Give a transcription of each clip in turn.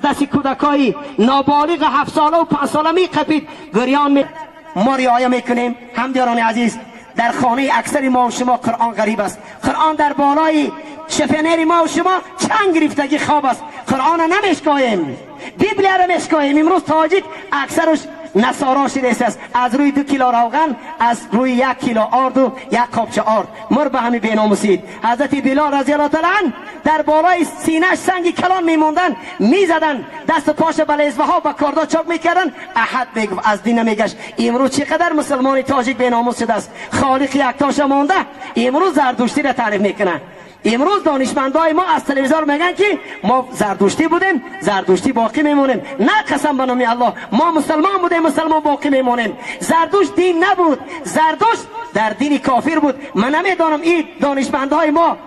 دست کودکای نابالغ 7 ساله و 5 ساله میقپید گریان می... ما رعایه میکنیم. همدیاران عزیز، در خانه اکثر ما و شما قرآن غریب است. قرآن در بالای شفنر ما و شما چند گرفتگی خواب است. قرآن نمیشکاییم، بیبلیا را میشکاییم. امروز تاجیک اکثرش نصارا شده است. از روی 2 کیلو روغن، از روی 1 کیلو آرد و 1 قابچه آرد مر به همی بیناموسید. حضرت بلال رضی الله تعالی عنه در بالای سینه‌اش سنگ کلان میموندن، میزدن، دست پاش به لزوه ها با کاردا چاک میکردن. احد میگفت از دین نمیگشت. امروز چقدر مسلمان تاجیک بیناموس شده است. خالق یکتاش مانده امروز زردشتی را تعریف میکنه. امروز دانشمندای ما از تلویزیون میگن که ما زردشتی بودیم، زردشتی باقی میمونیم. نه، قسم به نام الله، ما مسلمان بودیم، مسلمان باقی میمونیم. زردشت دین نبود، زردشت در دین کافر بود. من نمیدانم این دانشمندای ما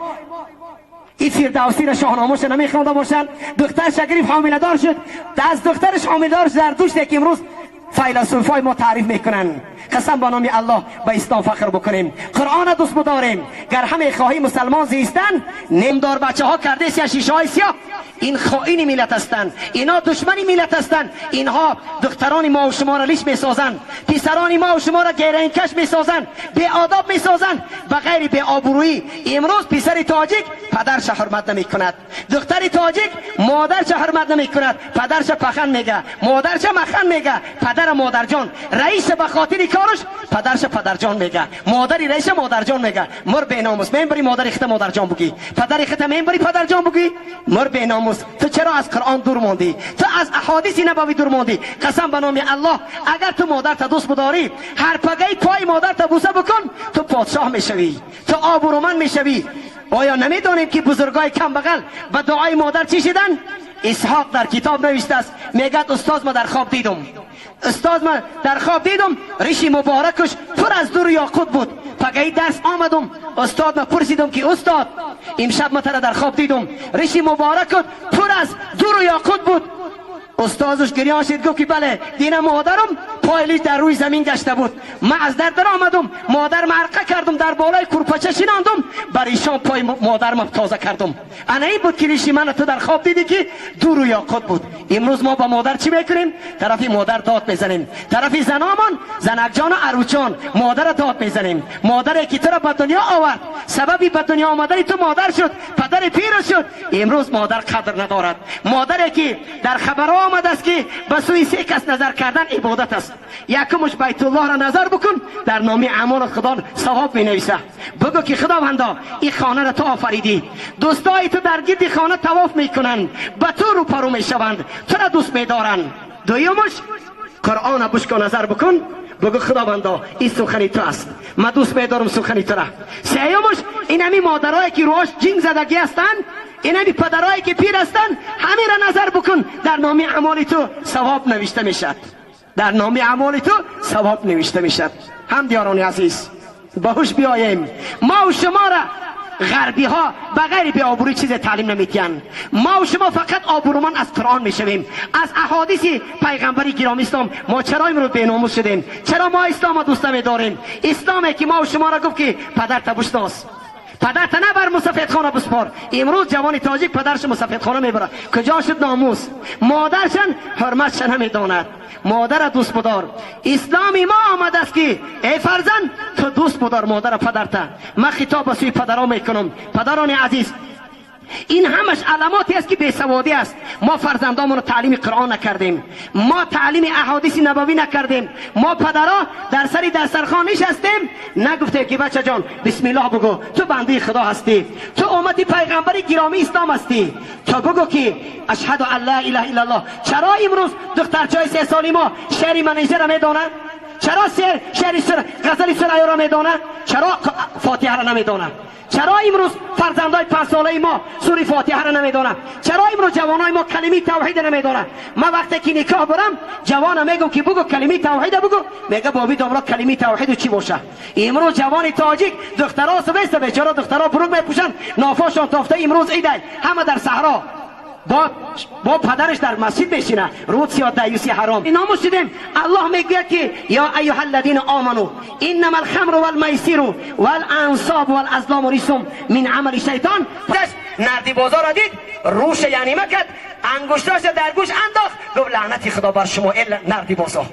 این فردوسی را شاهنامه‌اش نمیخوانده باشند. دخترش گرفت حامله دار شد، از دخترش حامله دار زردشت که امروز فیلسوفای ما تعریف میکنن. قسم به نام الله به اسلام فخر بکنیم، قرآن دوست بداریم. گر همه خواهی مسلمان زیستن، نمدار بچه ها کرده سیاه شیشه های سیاه. این خائن ملت هستند، اینا دشمن ملت هستند. اینها دختران ما و شما را لیش میسازند، پسران ما و شما را گیرینکش میسازند، بی آداب میسازند، به غیر بی آبرویی. امروز پسر تاجیک پدرش حرمت نمیکند، دختر تاجیک مادرش حرمت نمیکند، پدرش پخن میگه، مادرش مخن میگه، پدر مادر جان رئیس به خاطر کارش پدرش پدرجان میگه، مادری رئیس مادرجان میگه. مر به ناموس منبری مادر خت مادرجان بگی، پدر خت منبری پدرجان بگی. مر به ناموس، تو چرا از قرآن دور ماندی؟ تو از احادیث نبوی دور ماندی. قسم به نام الله اگر تو مادر تا دوست بداری، هر پگه پای مادر تا بوسه بکن، تو پادشاه میشوی، تو آبرومند میشوی. آیا نمیدانیم که بزرگای کم بغل به دعای مادر چی شدن؟ اسحاق در کتاب نوشته است، میگه استاد ما در خواب دیدم، استاد ما در خواب دیدم ریشی مبارکش پر از در یاقوت بود. پگهی درس آمدم، استاد ما پرسیدم که استاد امشب ما تره در خواب دیدم ریشی مبارکت پر از در یاقوت بود. استادش گریان شد، گفت که بله دین مادرم پایلیش در روی زمین گشته بود، من از در در آمدم، مادر مرقه کردم، در بالای کرپچه شیناندم، بر ایشان پای مادرم تازه کردم. انا این بود که ریشی من تو در خواب دیدی که دور و یاقوت بود. امروز ما با مادر چی میکنیم؟ طرفی مادر داد میزنیم، طرفی زنامان زنک جان و عروجان مادر داد میزنیم. مادری که تو را به دنیا آورد، سببی به دنیا آمدن تو مادر شد، پدر پیر شد. امروز مادر قدر ندارد. مادری که در خبرها آمده است که به سوی 3 کس نظر کردن عبادت است. یکمش بیت الله را نظر بکن، در نام اعمال خدا ثواب می نویسه. بگو که خداوندا این خانه را تو آفریدی، دوستای تو در گرد خانه طواف میکنند، به تو روپرو میشوند، تو را دوست میدارند. دویمش قرآن بشکن نظر بکن، بگو خداوندا این سخنی تو است، من دوست میدارم سخنی تو را. سیومش این همی مادرایی که روش جنگ زدگی هستند، این همی پدرایی که پیر هستند، همین را نظر بکن، در نام اعمال تو ثواب نوشته میشد، در نام اعمال تو ثواب نوشته میشد. هم دیاران عزیز باهوش بیاییم. ما و شما را غربی ها بغیر بی آبروی چیز تعلیم نمیتین. ما و شما فقط آبرومند از قرآن میشویم، از احادیث پیغمبری گرامی اسلام. ما چرا امروز بی ناموس شدیم؟ چرا ما اسلام دوست نمیداریم؟ اسلامی که ما و شما را گفت که پدر تا بشناس، پدر تا نبر مسافت خانه بسپار. امروز جوان تاجیک پدرش مسافت خانه میبره، کجا شد ناموس؟ مادرشن حرمتش نمیداند. مادر دوست بدار. اسلامی ما آمده است که ای فرزند تو دوست بدار مادر پدرت. من خطاب به سوی پدران میکنم. پدران عزیز، این همش علاماتی است که بیسوادی است. ما فرزندامون رو تعلیم قرآن نکردیم، ما تعلیم احادیث نبوی نکردیم. ما پدرا در سر دسترخوان نشستیم، نگفتیم که بچه جان بسم الله بگو، تو بنده خدا هستی، تو امت پیغمبر گرامی اسلام هستی، تو بگو که اشهد ان لا اله الا الله. چرا امروز دخترچای 3 سالی ما شعر منیژه را میدانند؟ چرا شعر غزل سرایو را میدانند؟ چرا فاتحه را نمیدانند؟ چرا امروز فرزندای 5 ساله ما سوره فاتحه را نمیدانند؟ چرا امروز جوانای ما کلمه توحید را نمیدانند؟ من وقتی که نکاح برم جوانم میگم که بگو کلمه توحید بگو، میگه بابی داملا کلمه توحید چی باشه؟ امروز جوان تاجیک دخترا سویست بیچاره دخترا بروک میپوشن، نافاشان تافته. امروز عید همه در صحرا با پدرش در مسجد میشینه، رود سیاه دیوسی حرام. اینا شدیم. الله میگوید که یا ایها الذین آمنو انما الخمر والمیسر والانصاب والازلام رجس من عمل شیطان. نردی بازار دید، روش یعنی مکد، انگشتاش در گوش انداخت، گفت لعنتی خدا بر شما ای نردی بازار.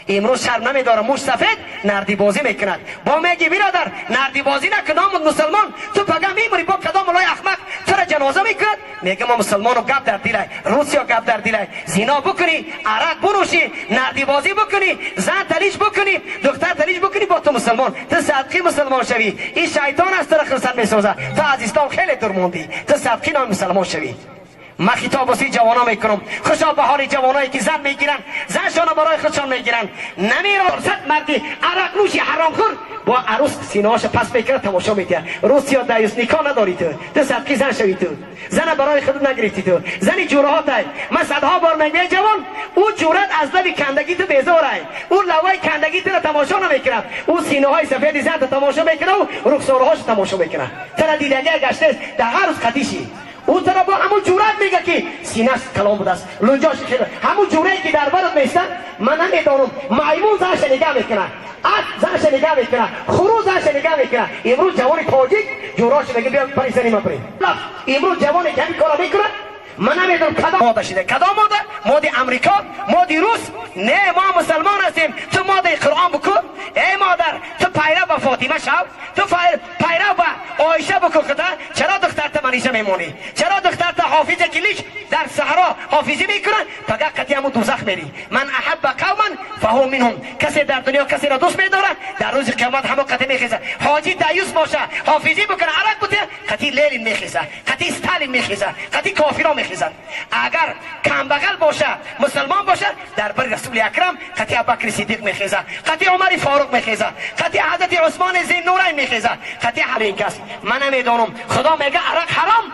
امروز شرم نمیداره، موش سفید نردی بازی میکند. با میگی برادر نردی بازی نکن، نامود مسلمان، تو پگه میمری با کدام ملای احمق تو را جنازه میکند؟ میگه ما مسلمانو گپ در دیلای، روسیا گپ در دیلای، زنا بکنی، عرق بنوشی، نردی بازی بکنی، زن تلیش بکنی، دختر تلیش بکنی، با تو مسلمان، تو صدقی مسلمان شوی. این شیطان است تو را خرسند میسازه، تو از اسلام خیلی دور موندی، تو صدقی نام مسلمان شوی. من خطاب واسه جوانا میکنم، خوشا به حال جوانایی که زن میگیرن، زنشان برای خودشان میگیرن. نمیرا صد مردی عرق نوشی حرام خور با عروس سینه‌هاش پس میکنه تماشا میده. روسیا دیوس نکاح نداری تو، تو صدقی زن شوی، تو زن برای خود نگرفتی، تو زنی جورهات ای. من صدها بار میگم جوان، او جورت از لبی کندگی تو بیزاره، او لوای کندگی تو تماشا نمیکنه، او سینه های سفید زن تو تماشا میکنه و رخسارهاش تماشا میکنه. تو را دیدگی گشته در هر روز قدیشی. او طرف با همون جورت میگه که سینه‌اش کلام بوده است، لنجاش خیلی همون جوره که در برات میستن. من نمیدانم میمون زنش نگاه میکنه، اسب زنش نگاه میکنه، خروس زنش نگاه میکنه. امروز جوان تاجیک جوراش میگه بیا پری زنی ما پری. امروز جوانی که همین کارا میکنه، من نمیدونم کدام ماده شده، کدام ماده؟ ماده امریکا، ماده روس؟ نه، ما مسلمان هستیم. تو ماده قرآن بکن ای مادر، تو پیرو به فاطمه شو، تو پیرو به عایشه بکن. خدا چرا دختر تا منیشه میمونی؟ چرا دختر تا حافظ کلیش در صحرا حافظی میکنه؟ فقط قطعی همون دوزخ میری. من احب قوما فهو منهم، کسی در دنیا کسی را دوست میداره در روز قیامت همون قطعی میخیزه. حاجی دیوس باشه، حافظی بکنه، عرق بوده، قطعی لیلین میخیزه، قطعی استالین میخیزه، قطعی کافرا میخیزن. اگر کمبغل باشه، مسلمان باشه، در بر رسول اکرم قطعی ابوبکر صدیق میخیزه، قطعی عمر فاروق میخیزه، قطعی حضرت عثمان ذی‌النورین میخیزه، قطعی هر این کس. من نمیدانم خدا میگه عرق حرام،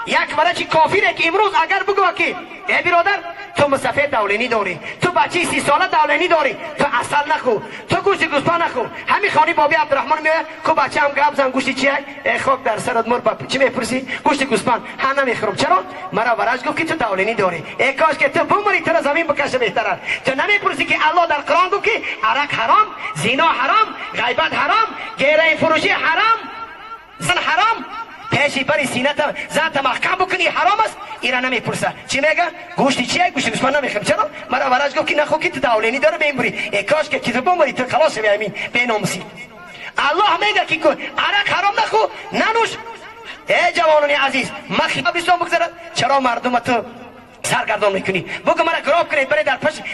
یک مرچی کافیره که امروز اگر بگو که ای برادر تو مسافر دولینی داری، تو بچه 30 ساله دولینی داری، تو عسل نخو، تو گوشت گوسفند نخو. همین خانی بابی عبدالرحمن میاد کو بچه هم گپ زن گوشت چیه؟ ای خاک در سرت مر، چی میپرسی؟ گوشت گوسفند هم نمیخورم. چرا؟ مرا ورج گفت که تو دولینی داری. ای کاش که تو بمری تو زمین بکشه بهتره. تو نمیپرسی که الله در قرآن گفت که عرق حرام، زنا حرام، غیبت حرام، گیره فروشی حرام، زن حرام، پیشی بری سینه زن محکم بکنی حرام است. ایران نمیپرسه چی میگه؟ گوشتی چیه؟ گوشت گوسفند نمیخورم. چرا؟ مرا ورج گفت که نخو که تو دولینی داره بمیری. ای کاش که تو بمیری تو خلاص شوی. امین بناموسی. الله میگه که عرق حرام نخو، ننوش. ای جوانان عزیز، من خطاب اسلام بگذارم. چرا مردم تو سرگردان میکنی؟ بگو مرا گراب کنید، برای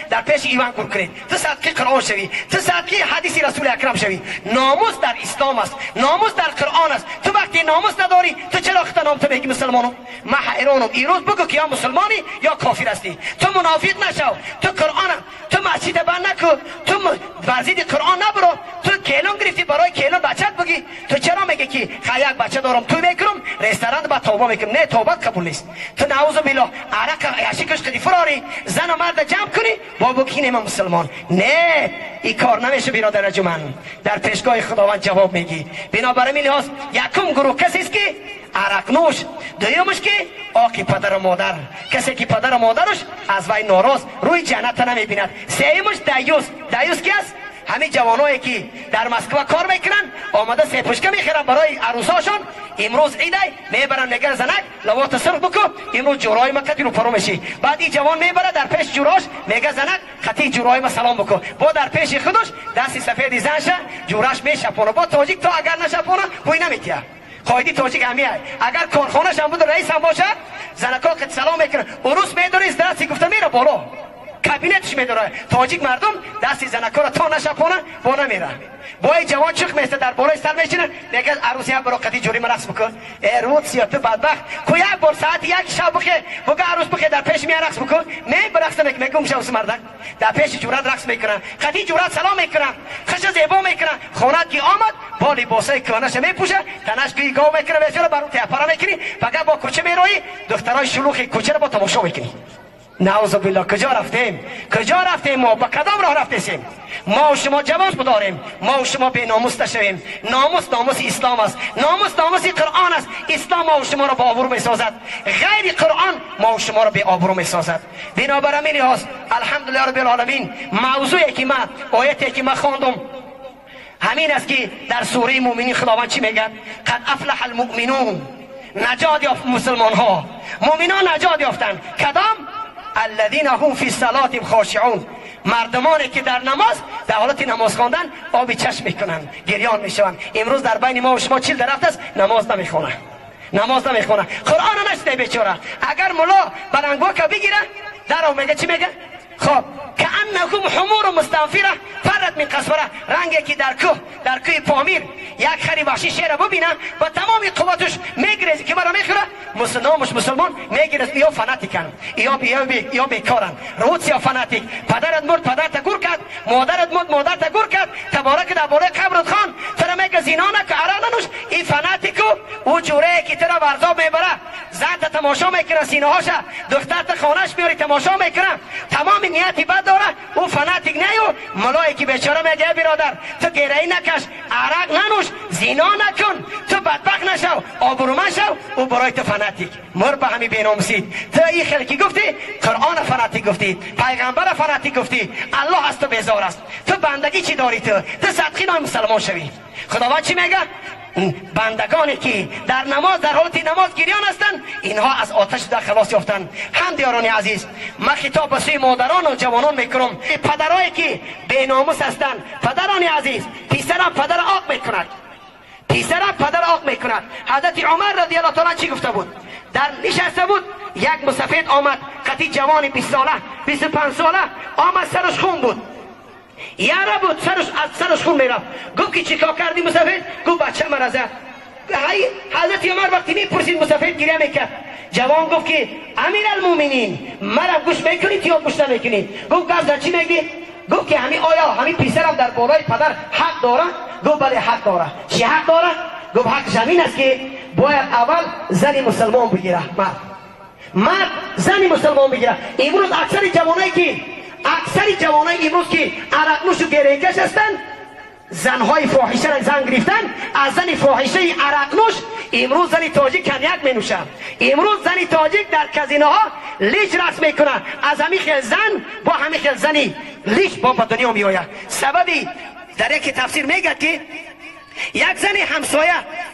در پیش ایوان گور کنید. تو صدقی قرآن شوی، تو صدقی حدیث رسول اکرم شوی. ناموس در اسلام است، ناموس در قرآن است. تو وقتی ناموس نداری تو چرا خطا نام تو میگی مسلمانم؟ من حیرانم. ایروز بگو که یا مسلمانی یا کافر هستی. تو منافق نشو، تو قرآن، تو مسجد بند نکو، تو ورزید قرآن نبرو. تو کیلون گرفتی برای کیلون بچت بگی. تو چرا میگی که خیاک بچه دارم تو میکنم رستوران با توبه میکنم؟ نه، توبه قبول نیست. تو نعوذ بالله عرق یاشکش قدی فراری زن و مرد جمع کنی با بگی من مسلمان. نه، این کار نمیشه برادر جمن. در پیشگاه خداوند جواب میگی. بنابراین لحاظ یکم گروه کسی است که عرق نوش، دویمش که آقی پدر و مادر، کسی که پدر و مادرش از وی ناراض روی جنت نمیبیند. سیمش دیوس. دیوس کی است؟ همین جوانایی که در مسکو کار میکنن آمده سه پشکه میخرن برای عروساشون. امروز عیده میبرن میگن زنک لوات سرخ بکن، امروز جورای ما قطی رو پرو میشی. بعد این جوان میبره در پیش جوراش میگه زنک قطی جورای ما سلام بکن. با در پیش خودش دست سفید زنشه جوراش میشپونه. با تاجیک تا اگر نشپونه بوی نمیتیه. قاعده تاجیک همیه، اگر کارخانه‌ش هم بود رئیس هم باشه زنکا قطی سلام میکنه. عروس میدونه دستی گفته میره بالا کابینتش میداره. تاجیک مردم دستی زنکا را تا نشپونه با نمیره. با این جوان چخ میسته در بالای سر میشینه میگه عروسی هم برو قطی جوری من رقص بکن. ای روسیا تو بدبخت کو یک بار ساعت 1 شب بخه بگه عروس بخه در پیش می رقص بکن. نه برقص نمیکنه، میگم شوس مردک در پیش جورات رقص میکنه، قطی جورات سلام میکنه، خوش زیبا میکنه. خونت کی آمد با لباسای کهنه‌ش میپوشه، تنش گی گاو میکنه، بیچاره برو تپرا میکنی، فقط با کوچه میروی دخترای شلوغ کوچه رو با تماشا میکنی. نعوذ بالله. کجا رفتیم؟ کجا رفتیم ما؟ با کدام راه رفتیم؟ ما و شما جوان بداریم، ما و شما به ناموس نشویم. ناموس ناموس اسلام است، ناموس ناموس قرآن است. اسلام ما و شما را با آبرو میسازد، غیر قرآن ما و شما را به آبرو میسازد. بنابراین لحاظ الحمدلله رب العالمین موضوعی که من آیتی که من خواندم همین است که در سوره مؤمنین خداوند چی میگه؟ قد افلح المؤمنون. نجات یافت مسلمان ها، مؤمنان نجات یافتند. کدام؟ الذین هم فی صلاتهم خاشعون، مردمانی که در نماز، در حالت نماز خواندن آب چشم میکنند، گریان میشوند. امروز در بین ما و شما 40 درخت است نماز نمیخونه، نماز نمیخونه، قرآن نشنیده بیچاره. اگر ملا بلنگوکا بگیره در میگه چی میگه؟ خب کأنهم حمر مستنفره فرت من قسوره، رنگی که در کوه، در کوه پامیر یک خری وحشی شیر ببینه با تمام قوتش میگریزه که مرا میخوره، نامش مسلمان میگریزه. یا fanatic ن، یا بیکارن، روسیا fanatic. پدرت مرد پدرت گور کرد، مادرت مرد مادرت گور کرد، تبارک در بالای قبرت خان ترا میگه زنا نکن، عرق ننوش. این fanatic و او جوره که ترا ورزاب میبره، زن تماشا میکنه سینه هاش، دخترت خانهش میاری تماشا میکنه، تمام نیتی بد داره. او fanatic نه، او ملایی که بیچاره میگه برادر تو گیره نکش، عرق ننوش، زنا نکن، تو بدبخت نشو، آبرومند شو، او برای تو fanatic. مر به همی بیناموسی. تو این خیلی که گفتی قرآن fanatic گفتی، پیغمبر fanatic گفتی، الله از تو بیزار است. تو بندگی چی داری؟ تو صدقی نام مسلمان شوی. خداوند چی میگه؟ بندگانی که در نماز، در حالت نماز گریان هستند، اینها از آتش در خلاص یافتند. هم دیاران عزیز، من خطاب به سوی مادران و جوانان میکنم، پدرایی که بیناموس هستند. پدران عزیز، پسرم پدر عاق میکند، پسرم پدر عاق میکند. حضرت عمر رضی الله تعالی چی گفته بود؟ در نشسته بود، یک مسافر آمد، قطی جوان 20 ساله 25 ساله آمد، سرش خون بود، یاره بود، سرش از سرش خون میرفت. گفت که چیکار کردی مسافر؟ گفت بچه مرا زد. حضرت عمر وقتی میپرسید مسافر گریه میکرد. جوان گفت که امیرالمومنین مرا گوش میکنید یا گوش نمیکنید؟ گفت گفت در چی میگی؟ گفت که همین آیا همین پسرم در بالای پدر حق داره؟ گفت بله حق داره. چی حق داره؟ گفت حقش همین است که باید اول زن مسلمان بگیره، مرد زن مسلمان بگیره. امروز اکثر جوانایی که اکثر جوانای امروز که عرق نوش و گریه‌کش هستند، زنهای فاحشه را زن گرفتن. از زن فاحشه عرق نوش امروز زن تاجیک کنیاک می نوشه. امروز زن تاجیک در کازینوها لیچ رقص میکنه. از همین خیل زن با همین خیل زنی لیچ با به دنیا می آید. سببی در یک تفسیر میگه که یک زن همسایه،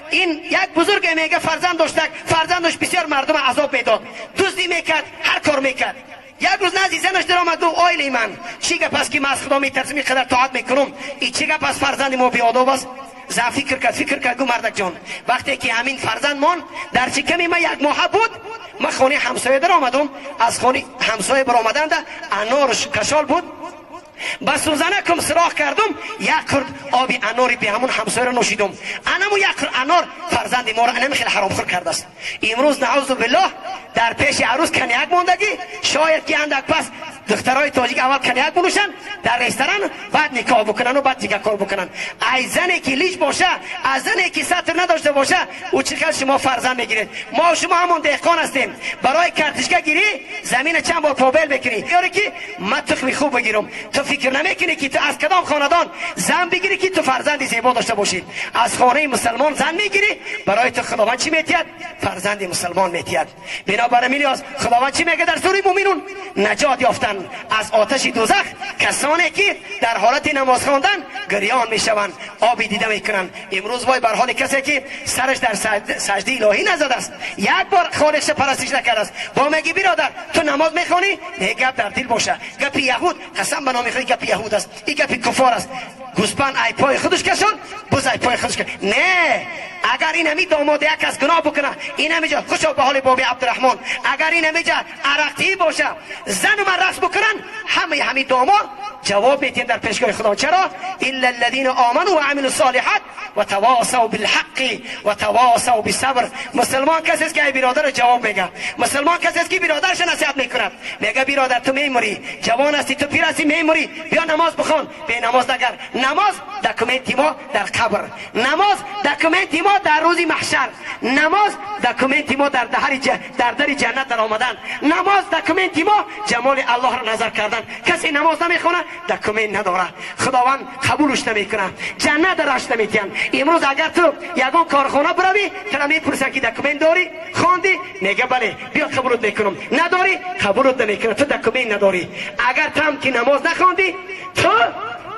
این یک بزرگ میگه فرزند داشت، فرزندش بسیار مردم عذاب میداد، دزدی میکرد، هر کار میکرد. یک روز نزدی زنش در آمد، گفت آیل من چی گپ است که من از خدا میترسم اینقدر طاعت میکنم، این چی گپ است فرزند ما بی‌آداب است؟ زن فکر کرد، فکر کرد، گفت مردک جان وقتی که همین فرزند مان در شکم من یک ماه بود، من خانه همسایه در آمدم، از خانه همسایه برآمدن ده انارش کشال بود، با سوزنکم سراخ کردم، یک کرد آب اناری به همون همسایه را نوشیدم، انمو یک کرد انار فرزند ما را انم خیلی حرام خور کرده است. امروز نعوذ بالله در پیش عروس کنیاک ماندگی، شاید که اندک پس دخترای تاجیک اول کنیاک بنوشن در رستوران، بعد نکاح بکنن و بعد دیگه کار بکنن. ای زنی که لیچ باشه، از زنی که ستر نداشته باشه، او چقدر شما فرزند میگیرید. ما و شما همون دهقان هستیم، برای کارتشکه گیری زمین چند بار پابل بکنی، یاری که من تخمی خوب بگیرم. تو فکر نمیکنی که تو از کدام خاندان زن بگیری که تو فرزند زیبا داشته باشی. از خانه مسلمان زن میگیری، برای تو خداوند چی میتید؟ فرزند مسلمان میتید. بنابراین خداوند چی میگه در سوره مومنون؟ نجات یافتن از آتش دوزخ کسانی که در حالت نماز خواندن گریان میشوند، آبی دیده میکنند. امروز وای بر حال کسی که سرش در سجده الهی نزده است، یک بار خالقش پرستش نکرده است. با میگی برادر تو نماز میخوانی؟ نه، گپ در دل باشه، گپ یهود، قسم به نام خدا گپ یهود است، این گپ کفار است. گوسپند ای پای خودش کشون، بز ای پای خودش کشون. نه، اگر این همی داماد یک از گناه بکنه، این همیجا خوشا به حال بابی عبدالرحمن، اگر این همیجا عرقتی باشه، زن و من رقص بکنن، همه همی داماد جواب میتین در پیشگاه خدا. چرا؟ الا الذين آمنوا وعملوا الصالحات وتواصوا بالحق وتواصوا بالصبر. مسلمان کسی است که ای برادر جواب میگه، مسلمان کسی است که برادرش نصیحت میکند، میگه برادر تو میمری، جوان هستی، تو پیر هستی، میمری، بیا نماز بخوان. به نماز نگر، نماز document ما در قبر، نماز document ما در روز محشر، نماز document ما در در جنت در آمدن، نماز document ما جمال الله را نظر کردن. کسی نماز نمیخونه document نداره، خداوند قبولش نمیکنه، جنت درش نمیتین. امروز اگر تو یگان کارخانه بروی، تو میپرسن که document داری؟ خواندی؟ میگه بله، بیا قبولت میکنم. نداری؟ قبولت نمیکنه، تو document نداری. اگر تم که نماز نخواندی، تو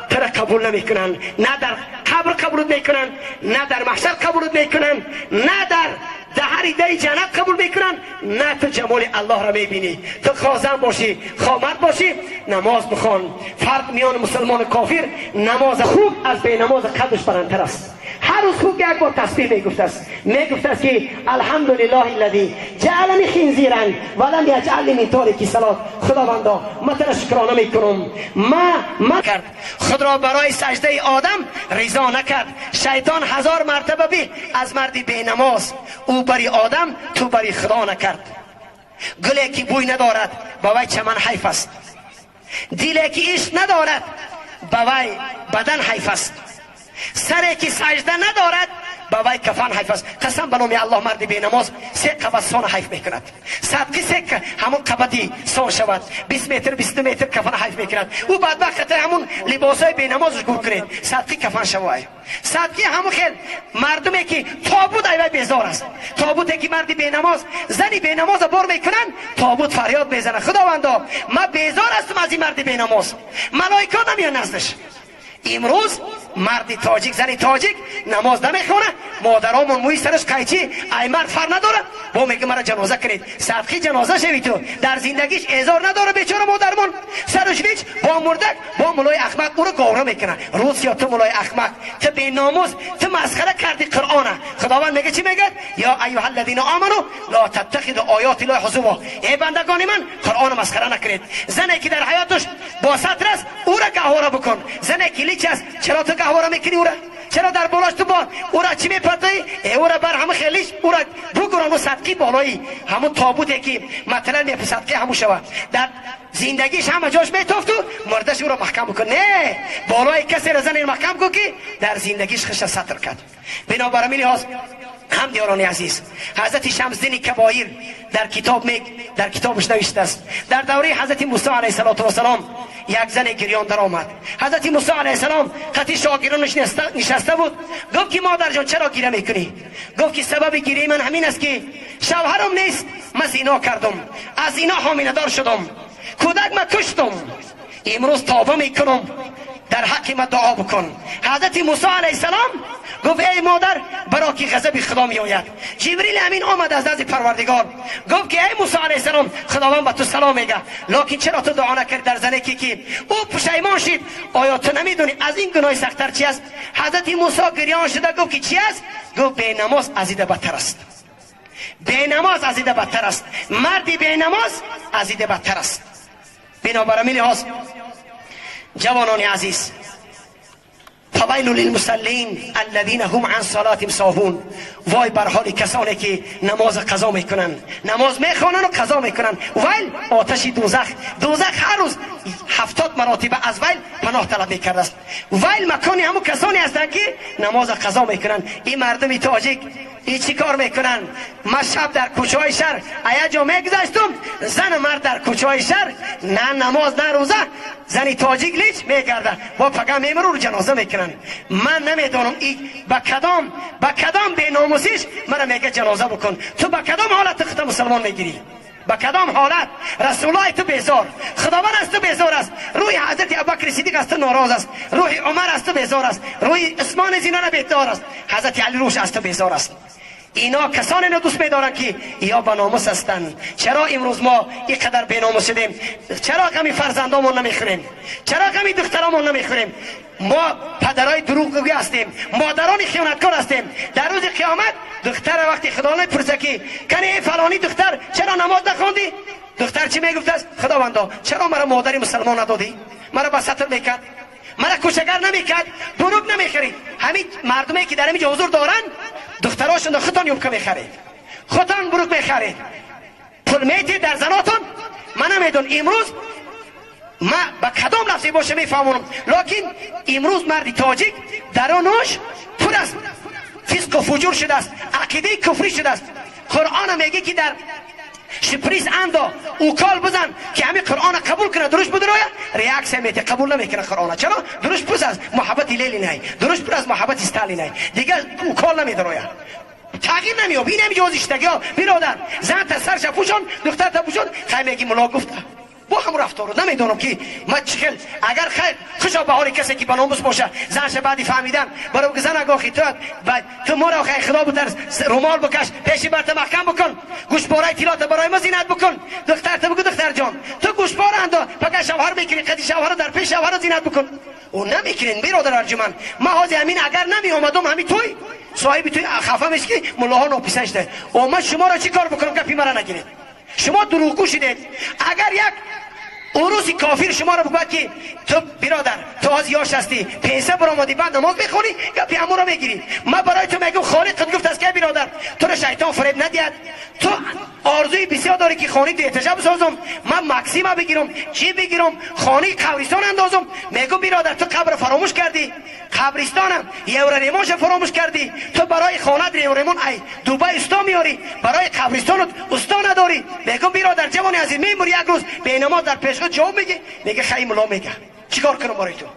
ترا قبول نمیکنن، نه در قبر قبولت میکنن، نه در محشر قبولت میکنن، نه در دهری دری جنت قبول میکنن، نه تو جمال الله را میبینی. تو خازن باشی، خامد باشی، نماز بخوان. فرق میان مسلمان و کافر، نماز خوب از بی نماز قدش بلندتر است. هر روز خوب یک بار تسبیح میگفت است، میگفت است که الحمدلله الذی جعلنی خنزیرا ولم یجعلنی من تارک صلات. خداوندا من تو را شکرانه میکنم. ما کرد خود را برای سجده آدم رضا نکرد. شیطان 1000 مرتبه به از مردی بی نماز، او بری آدم تو بری خدا نکرد. گلی که بوی ندارد با وی چمن حیف است، دلی که عشق ندارد با وی بدن حیف است، سری که سجده ندارد با وی کفن حیف است. قسم به نام الله مرد بی نماز 3 قبض سان حیف میکند. صدقه 3 همون قبضی سان شود، 20 متر 22 متر کفن حیف میکند. او بدبخت همون لباسای بی نمازش گور کنید، صدقه کفن شود. صدقه همون خیل مردمی که تابوت ایوه بیزار است، تابوتی که مرد بی نماز زنی بی نماز بار میکنن، تابوت فریاد میزنه خداوندا من بیزار هستم از این مرد بی نماز. ملائکه نمیان نزدش. امروز مرد تاجیک زن تاجیک نماز نمیخونه، مادرامون موی سرش قیچی، ای مرد فر نداره، با میگه مرا جنازه کنید، صدقه جنازه شوی. تو در زندگیش اعذار نداره بیچاره مادرمون، سرش ویچ با مردک با مولای احمق او رو گاوره میکنه. روز یا تو مولای احمق، تو بی ناموس، تو مسخره کردی قرآنه. خداوند میگه چی میگه؟ یا ایها الذین آمنوا لا تتخذوا آیات الله هزوا. ای بندگان من قرآن مسخره نکنید. زنی که در حیاتش با ستر است او را گهواره بکن. زنی که لیچ است چرا تو گهواره میکنی او را؟ چرا در بالاش تو با او را چی میپردایی؟ او را بر همه خیلیش او را بگوران و صدقی بالایی همون تابوته که مثلا می صدقه همون شود. در زندگیش همه جاش میتافت و مردش او را محکم بکن. نه بالای کسی را زن محکم کن که در زندگیش خش ستر کرد. بنابراین لحاظ هم دیاران عزیز، حضرت شمس‌الدین کبایر در کتاب در کتابش نوشته است در دوره حضرت موسی علیه السلام یک زن گریان در آمد. حضرت موسی علیه السلام قطعی شاگردانش نشسته بود. گفت که مادر جان چرا گریه میکنی؟ گفت که سبب گریه من همین است که شوهرم نیست، من زنا کردم، از اینا حامله دار شدم، کودک من کشتم، امروز توبه میکنم، در حق من دعا بکن. حضرت موسی علیه السلام گفت ای مادر برا که غضب خدا می آید. جبریل امین آمد از نزد پروردگار، گفت که ای موسی علیه السلام خداوند به تو سلام میگه، لکن چرا تو دعا نکردی در زنه کی او پشیمان شد؟ آیا تو نمیدونی از این گناه سخت‌تر چی است؟ حضرت موسی گریان شده گفت که چی است؟ گفت بی نماز از این بدتر است، بی نماز از این بدتر است، مردی بی نماز از این بدتر است. بنابراین لحاظ جوانان عزیز، فویل للمصلین الذین هم عن صلاتهم ساهون. وای بر حال کسانی که نماز قضا میکنن، نماز میخوانن و قضا میکنن. ویل آتش دوزخ، دوزخ هر روز 70 مراتبه از ویل پناه طلب میکرده است. ویل مکانی همون کسانی هستند که نماز قضا میکنن. این مردم تاجیک ای چی کار میکنن؟ من شب در کوچه های شهر ایا جا میگذشتم، زن مرد در کوچه های شهر نه نماز نه روزه، زنی تاجیک لیچ میگرده با پگه میمره رو جنازه میکنن. من نمیدانم ای با کدام بی ناموسیش مرا میگه جنازه بکن. تو با کدام حالت خودت مسلمان میگیری؟ با کدام حالت؟ رسول الله تو بیزار، خداوند از تو بیزار است، روی حضرت ابوبکر صدیق از تو ناراض است، روح عمر از تو بیزار است، روی عثمان زینان بیزار است، حضرت علی روش از تو بیزار است. اینا کسانی را دوست می‌دارند که یا با ناموس هستند. چرا امروز ما اینقدر بی ناموس شدیم؟ چرا غمی فرزندامون نمیخوریم؟ چرا غمی دخترامون نمیخوریم؟ ما پدرای دروغگو هستیم، مادران خیانتکار هستیم. در روز قیامت دختر وقتی خدا نمیپرسه که کنی ای فلانی دختر چرا نماز نخوندی؟ دختر چی میگفت است؟ خداوندا چرا مرا مادری مسلمان ندادی؟ مرا به ستر میکرد، مرا کوچگر نمیکرد، دروغ نمیخرید. همین مردمی که در اینجا حضور دارن دختراشون خودتان یومکه میخرید، خودتان بروک میخرید، پول میتید در زناتون. من نمیدون امروز ما با کدام لفظی باشه میفهمونم، لکن امروز مرد تاجیک درونش پر از فسق و فجور شده است، عقیده کفری شده است. قرآن میگه که در شپریس اندا اوکال بزن که همین قرآن قبول کنه، درش بدرویا ریاکس میته، قبول نمیکنه قرآن. چرا؟ درش پر از محبت لیلی نه، درش پر از محبت استالین نه، دیگه اوکال نمیدرویا، تغییر نمیاب. این هم جوازشتگی ها برادر، زن تا سرش پوشون، دختر تا پوشون، خیلی میگی ملا گفته. Бо ҳам рафтору намедонам ки ман чӣ хел. Агар хайр хушо ба ҳоли касе ки ба номус боша, занша баъди фаҳмидан баро зан агохи ту ту моро хай худо бутарс, румол бикаш, пеши барта маҳкам бикун, гӯшпораи тилота барои мо зинат бикун. Духтарта бигӯ духтарҷон, ту гӯшпора андо, пага шавҳар мекунӣ, қади шавҳаро дар пеши шавҳаро зинат бикун. Ӯ намекунен биродар арҷуман. Ман ҳозир ҳамин агар намеомадум ҳамин туй соҳиби туй хафа меши ки муллоҳо нописанд шуда. О ман шуморо чӣ кор бикунам, гапи мара нагиред. Шумо дурӯғгӯ шудед. Агар як уруси кофир шуморо бигӯяд ки ту биродар, ту ҳозир ёш ҳастӣ, пенсия баромадӣ, баъд намоз мехонӣ, гапи ҳамонро мегирӣ. Ман барои ту мегӯм холиқат гуфтааст ки биродар, туро шайтон фиреб надиҳад. Ту орзуи бисёр дорӣ ки хонаи ту эҳтишам бисозам, ман максима бигирам, чӣ бигирам, хонаи қабристон андозам. Мегӯм биродар, ту қабрро фаромӯш кардӣ, қабристонам евроремонша фаромӯш кардӣ. Ту барои хонат евроремон ай Дубай усто меёрӣ, барои қабристонат усто надорӣ. Мегӯм биродар, ҷавони азиз, мемурӣ як рӯз бенамоз дар пеши худ ҷавоб мегӣ, мега хай мулло мега. Чӣ кор кунам барои ту?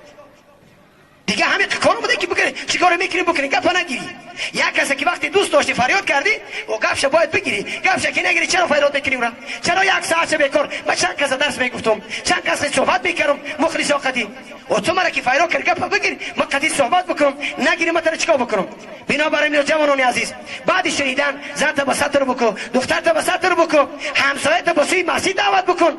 Дига ҳамин кор омада ки бикунӣ, чӣ коре мекунӣ бикунӣ, гапа нагирӣ. Як касе ки вақте дӯст доштӣ фарёд кардӣ, о гапша бояд бигирӣ. Гапша ки нагирӣ, чаро фарёд мекунӣ ура? Чаро як соатша бекор? Ман чанд каса дарс мегуфтум, чанд каса суҳбат мекардам, мухлисо қадӣ. О ту мара ки фарёд кард, гапа бигир, ман қадӣ суҳбат бикунам, нагирӣ ман тара чикор бикунам? Бинобар ин ҷавонони азиз, баъди шунидан занта ба сатр бикун, духтарта ба сатр бикун, ҳамсоята ба сӯи масҷид даъват бикун.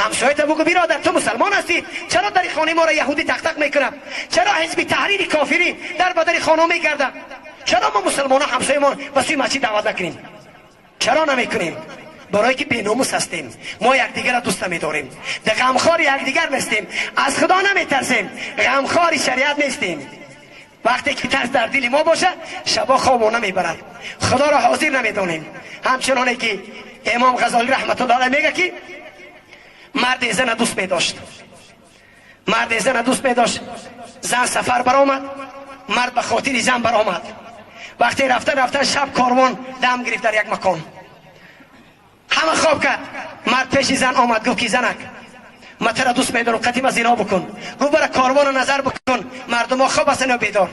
Ҳамсоята бигӯ биродар, ту мусалмон ҳастӣ, чаро дар хонаи моро яҳудӣ тақтақ мекунад? Чаро ҳизби таҳрири кофирӣ дар ба дари хона мегардад? Чаро мо мусалмонҳо ҳамсоямон ба сӯи масҷид даъват накунем? Чаро намекунем? Барое ки беномус ҳастем. Мо якдигарро дӯст намедорем, ғамхори якдигар нестем, аз худо наметарсем, ғамхори шариат нестем. Вақте ки тарс дар дили мо бошад, шабо хобо намебарад, худоро ҳозир намедонем. Ҳамчуноне ки имом Ғазолӣ раҳматуллоҳ алайҳ мега ки марде зана дӯст медошт, марде зана дӯст медошт. Зан сафар баромад, мард ба хотири зан баромад. Вақте рафта рафта шаб корвон дам гирифт дар як макон, ҳама хоб кард. Мард пеши зан омад, гуфт ки занак, ман тура дӯст медорам, қатима зино бикун. Гуфт бара корвонро назар бикун, мардумо хоб ҳастанд ё бедор.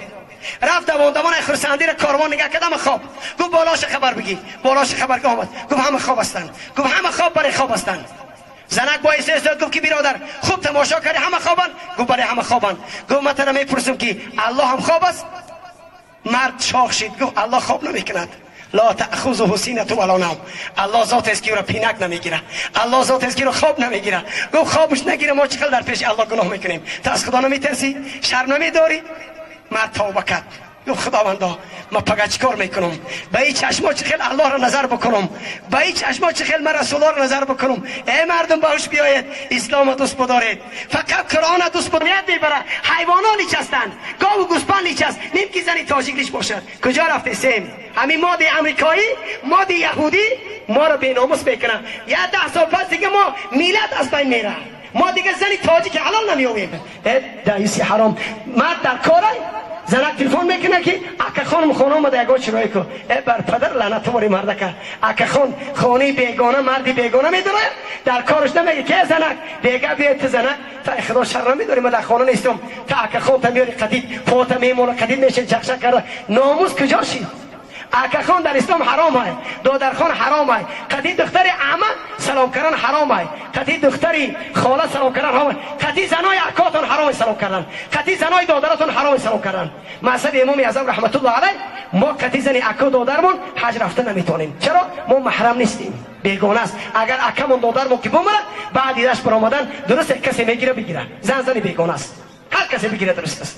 Рафт давон давон хурсандиро корвон нигоҳ кард, ҳама хоб. Гуфт болоша хабар бигир. Болоша хабар омад, гуфт ҳама хоб ҳастанд. Гуфт ҳама хоб, баре хоб ҳастанд. Занак бо истеҳзо гуфт ки биродар, хуб тамошо кардӣ, ҳама хобанд? Гуфт бале, ҳама хобанд. Гуфт ман тура мепурсам ки аллоҳ ҳам хоб аст? Мард шох шид, гуфт аллоҳ хоб намекунад. Ла таъхузуҳу синату вала навм. Аллоҳ зотест ки ӯро пинак намегирад, аллоҳ зотест ки ӯро хоб намегирад. Гуфт хобаш нагира, мо чӣ хел дар пеши аллоҳ гуноҳ мекунем? Ту аз худо наметарсӣ? Шарм намедорӣ? Мард тавба кард, гуфт худовандо, ман пага чӣ кор мекунам? Ба ин чашмо чӣ хел аллоҳро назар бикунам? Ба ин чашмо чӣ хел ман расулоро назар бикунам? Эй мардум, ба ҳуш биёед, исломро дӯст бидоред, фақат қуръонро дӯст бидоред. Мебара ҳайвонҳо лич ҳастанд, гову гӯспанд лич аст, ним ки зани тоҷик лич бошад. Куҷо рафтесем? Ҳамин моди амрикоӣ, моди яҳудӣ моро беномус мекунад. Як 10 сол пас дига мо миллат аз байн меравад. Мо дига зани тоҷики ҳалол намеёбем. Даиси ҳаром, мард дар корай, занак телефон мекунад ки акахон хона омада, ягон чирои ку. Э бар падар лаънат бори мардака. Акахон хонаи бегона, марди бегона медорад, дар кораш намеги ке занак бега биёй. Ту занак, та худо шар намедорӣ, ман дар хона нестам, та акахон та меёри, қадид пота мемола, қадид мешин чақчақ карда. Номус куҷо шид? Акахон дар ислом ҳаром ай, додархон ҳаром ай, қади духтари ама салом кардан ҳаром ай, қади духтари хола салом кардан ҳаром ай, қади занои акотон ҳаром салом кардан, қади занои додаратон ҳаром салом кардан. Мазҳаби имоми аъзам раҳматуллоҳ алайҳ, мо қади зани ако додармон ҳаҷ рафта наметавонем. Чаро? Мо маҳрам нестем, бегона аст. Агар акамон додармон ки бумарад, баъди дашт баромадан дуруст касе мегира бигира. Зан зани бегона аст, ҳар касе бигира дуруст аст.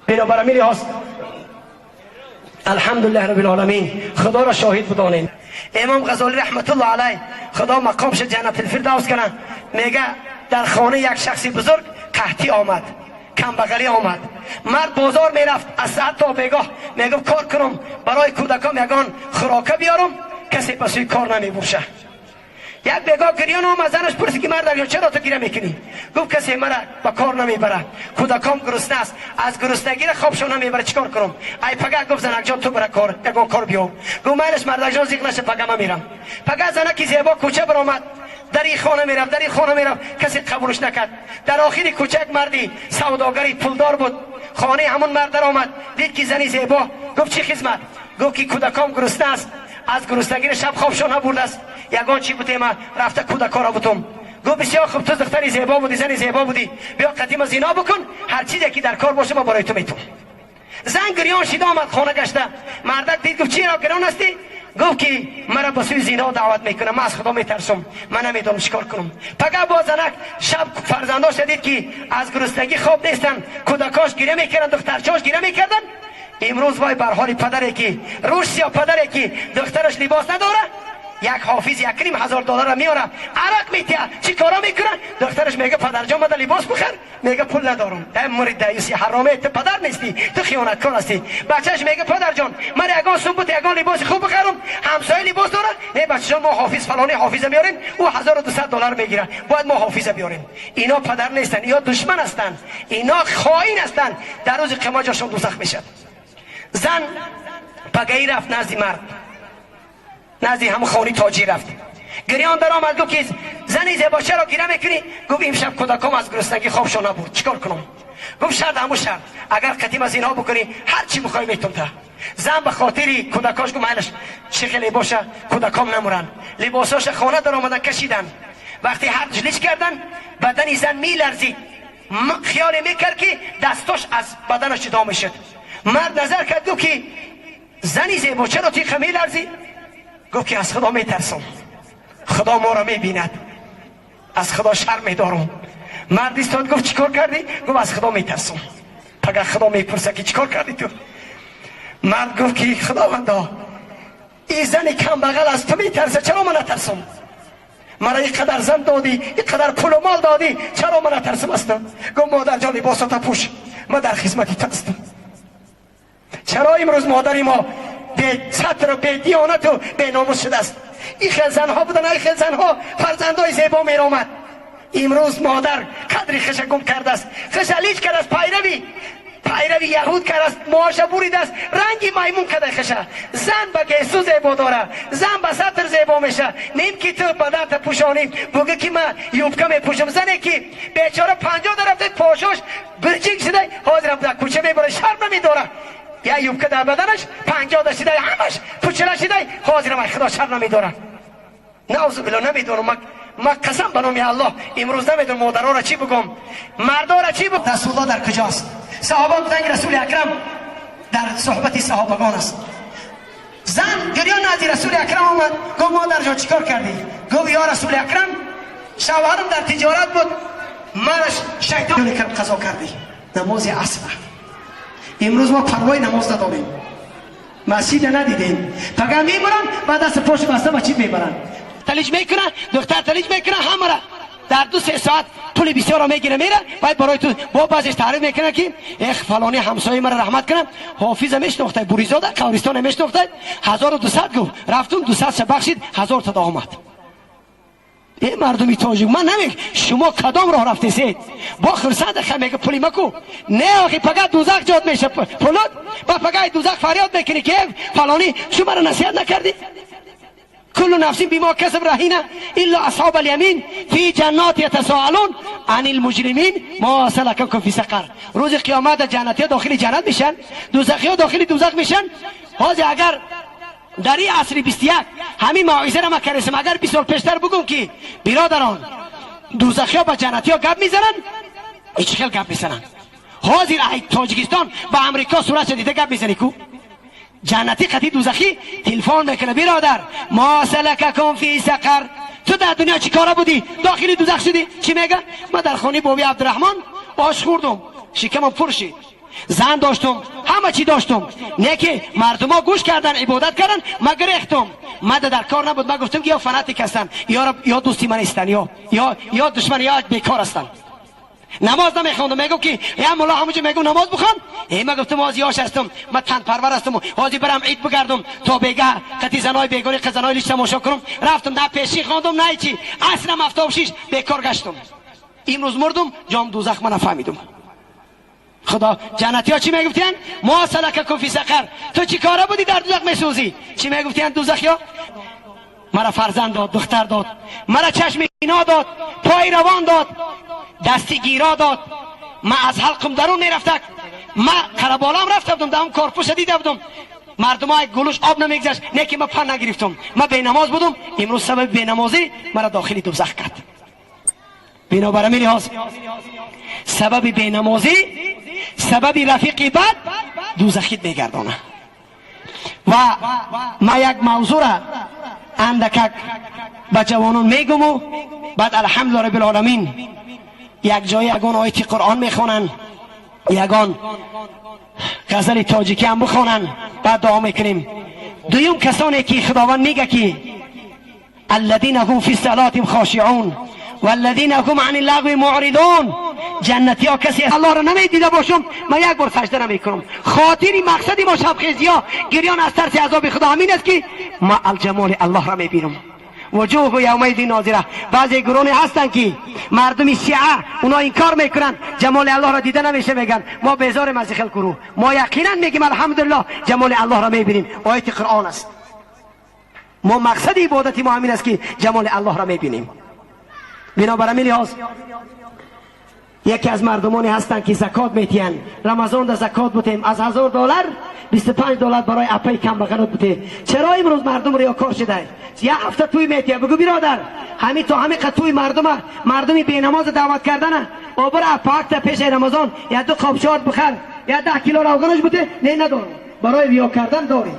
Бинобар ҳамин лиҳоз алҳамдулиллаҳ раббил оламин, худоро шоҳид бидонем. Имом Ғазолӣ раҳматуллоҳ алайҳ, худо мақомша ҷаннатил фирдавс кунад, мега дар хонаи як шахси бузург қаҳтӣ омад, камбағалӣ омад. Мард бозор мерафт аз саат то бегоҳ, мегуфт кор кунам барои кӯдакам ягон хӯрока биёрам, касе ба сӯи кор намебурша. Як бегоҳ гирён омад, занаш пурсид ки мардак, чаро ту гиря мекунӣ? Гуфт касе мара ба кор намебарад, кӯдаком гурусна аст, аз гуруснагира хобшон намебарад, чӣ кор кунам? Ай пага, гуфт занакҷон, ту бара кор, ягон кор биёр. Гуфт майлаш мардакҷон, зиқ наша, пага ман мерам. Пага занаки зебо кӯча баромад, дар ин хона мерафт, дар ин хона мерафт, касе қабулш накард. Дар охири кӯча як марди савдогари пулдор буд. Хонаи ҳамон мард даромад, дид ки зани зебо. Гуфт чӣ хизмат? Гуфт ки кӯдаком гурусна аст, аз гуруснагира шаб хобшон набурдааст, ягон чӣ бутема рафта кӯдакоро бутум. Гуфт бисёр хуб, ту духтари зебо будӣ, зани зебо будӣ, биё қадима зино бикун, ҳар чизе ки дар кор боша ма барои ту метум. Зан гирён шида омад хона гашта. Мардак дид, гуфт чиро гирён ҳастӣ? Гуфт ки маро ба сӯи зино даъват мекунам, ман аз худо метарсам, ман намедонам чикор кунам. Пага бо занак шаб фарзандоша дид ки аз гуруснагӣ хоб нестанд, кӯдакош гиря мекарданд, духтарчош гиря мекарданд. Имрӯз вой бар ҳоли падаре ки рӯш сиё, падаре ки духтараш либос надора, як ҳофиз 1,5 ҳазор доллара меора, арақ метия, чӣ кора мекуна? Духтараш мега падарҷон, мада либос бихар, мега пул надорам. Э мури даюси ҳароме, ту падар нестӣ, ту хиёнаткор ҳастӣ. Бачааш мега падарҷон, ман ягон сум бут, ягон либоси хуб бихарам, ҳамсоя либос дора. Не, бачаҷон, мо ҳофиз фалони ҳофиза меорем, ӯ 1200 доллар мегира, бояд мо ҳофиза биёрем. Ино падар нестанд, ино душман ҳастанд, ино хоин ҳастанд, дар рӯзи қиёмат ҷошон дӯзах мешавад. Зан пагаӣ рафт назди мард, назди ҳамон хони тоҷир рафт, гирён даромад. Гуфт ки зани зебо, чаро гиря мекунӣ? Гуфт имшаб кӯдаком аз гуруснагӣ хобшон набурд, чикор кунам? Гуфт шарт ҳамун шарт, агар қатим аз инҳо бикунӣ, ҳар чӣ бихоҳӣ метум та. Зан ба хотири кӯдакош гуфт майлаш, чӣ хеле боша, кӯдаком намуранд. Либосоша хона даромадан кашидан. Вақте ҳар лич кардан, бадани зан меларзид, хиёле мекард ки дастош аз баданаш ҷудо мешуд. Мард назар кард, гуфт ки зани зебо, чаро тиқа меларзӣ? Гуфт ки аз худо метарсам, худо моро мебинад, аз худо шарм медорам. Мард истод, гуфт чӣ кор кардӣ? Гуфт аз худо метарсам, пага худо мепурса ки чӣ кор кардӣ ту. Мард гуфт ки худовандо, ин зани камбағал аз ту метарса, чаро ман натарсам? Мара ин қадар зан додӣ, ин қадар пулу мол додӣ, чаро ман натарсам аз ту? Гуфт модарҷон, либосата пӯш, ман дар хизмати ту ҳастам. Чаро имрӯз модари мо бесатру бедиёнату беномус шудааст? Ин хел занҳо будан, ин хел занҳо фарзандои зебо меромад. Имрӯз модар қадри хиша гум кардааст, хиша лич кардааст, пайрави яҳуд кардааст, муоша буридааст, ранги маймун када хиша. Зан ба гесу зебо дора, зан ба сатр зебо меша. Ним ки ту баданта пӯшонӣ, бугӯ ки ма юбка мепӯшам. Зане ки бечора 50 дарафта пошош бирҷик шуда, ҳозирам дар кӯча мебора, шарм намедора. Я юбка дар баданаш 50 шида, ҳамаш пучила шида, ҳозирам ай худо шарм намедорад. Наузу билла, намедонам, ма қасам ба номи Аллоҳ, имрӯз намедонам модароро чӣ бигӯм, мардоро чӣ бигӯм. Расулуллоҳ дар куҷост? Саҳоба гуфтанд ки расули акрам дар суҳбати саҳобагон аст. Зан гирён назди расули акрам омад, гуфт модарҷон, чӣ кор кардӣ? Гуфт ё расули акрам, шавҳарам дар тиҷорат буд, мараш шайтон кард, қазо кардӣ намози аср. Имрӯз мо парвои намоз надорем, масҷида надидем. Пага мемурам, ба даст пош баста масҷид мебаранд, талич мекунад, духтар талич мекунад, ҳамара дар 2-3 соат пули бисёрро мегира, мера. Баъд барои ту бо баъзеш таъриф мекунад ки эх, фалони ҳамсояи мара раҳмат кунам, ҳофиза мешинохтай, Буризода қабристоне мешинохтай, 1200 гуфт, рафтум, 200 ша бахшид, 1000 та омад. Э мардуми тоҷик, ман намег шумо кадом роҳ рафтесед? Бо хурсанд ха мега пули маку. Не, охи пага дузах ҷод меша пулот, ба пагаи дузах фарёд мекунӣ ки фалонӣ, шу мара насиҳат накардӣ? كل نفس بما كسب رهينة إلا أصحاب اليمين في جنات يتساءلون عن المجرمين ما سلككم في سقر. روز قیامت جنتی داخل جنت میشن، دوزخی داخل دوزخ میشن. حاضر اگر در این عصر 21 همین موعظه را ما کردیم، اگر 20 سال پیشتر بگم که برادران، دوزخی ها با جنتی ها گپ میزنن، هیچ خیلی گپ میزنن. حاضر ای تاجیکستان با امریکا صورت دیده گپ میزنی کو جنتی قطی دوزخی تلفن میکنه برادر، ما سلککم فی سقر، تو در دنیا چی کارا بودی داخلی دوزخ شدی؟ چی میگه؟ ما در خانه بابی عبدالرحمن آش خوردم، شکمم پر شد، زن داشتم، همه چی داشتم، نه که مردم ها گوش کردن، عبادت کردن، ما گرفتم، ما در کار نبود. ما گفتم که یا fanatic هستن یا دوستی من هستن یا دشمن یا بیکار هستن. نماز نمیخوندم، میگم که یا مولا همونجا میگم نماز بخوان. ای ما گفتم از یاش هستم، ما تن پرور هستم، حاضر برم عید بگردم تا بیگه قطی زنای بیگانی قزنای لیش تماشا کنم. رفتم، نه پیشی خواندم نه چی، اصلا 76 بیکار گشتم. امروز مردم، جام دوزخ من فهمیدم. خدا جنتی ها چی میگفتن؟ ما سلککم فی سقر، تو چی کاره بودی در دوزخ میسوزی؟ چی میگفتن دوزخ ها؟ مرا فرزند داد، دختر داد، مرا چشم اینا داد، پای روان داد، دستی گیرا داد، ما از حلقم درون میرفتک، ما قربالام رفته بودم، در اون کارپوش دیده بودم. Мардумай гулуш об намегзашт, не ки ман пан нагирифтам, ман бенамоз будум. Имрӯз сабаби бенамозӣ маро дохили дӯзах кард. Бинобар ҳамин лиҳоз сабаби бенамозӣ, сабаби рафиқи бад дӯзахит мегардонад. Ва ман як мавзӯра андакак ба ҷавонон мегуму баъд алҳамдулиллоҳ раббил оламин як ҷое ягон ояти Қуръон мехонанд, ягон ғазали тоҷикӣ ҳам бихонанд, баъд дуо мекунем. Дуюм, касоне ки Худованд мега ки الذين هم في صلاتهم خاشعون والذين هم عن اللغو معرضون، ҷаннати ҳо касе Аллоҳро намедида бошам, ман як бор сажда намекунам. Хотири мақсади мо шабхезиҳо гирён аз тарси азоби Худо ҳамин аст ки ма алҷамоли Аллоҳро мебинам. وجوه یومئذ ناظره. بعضی گروهی هستن که مردم شیعه اونا انکار میکنن جمال الله را دیده نمیشه، میگن ما بیزاریم از خیل گروه. ما یقینا میگیم الحمدلله جمال الله را میبینیم، آیت قرآن است. ما مقصد عبادت ما همین است که جمال الله را میبینیم. بنابر همین لحاظ یکی از مردمانی هستند که زکات میتین، رمضان در زکات بودیم، از $1000 $25 برای اپای کم بغلت بوده. چرا امروز مردم ریاکار شده؟ یه هفته توی میتیه، بگو برادر همین تو همین قطوی مردمی بی نماز دعوت کردنه، او برا اپاک پیش رمضان یا 2 قاب شارت بخر یا 10 کیلو روغنش بوده، نه ندارم برای ریا کردن داری.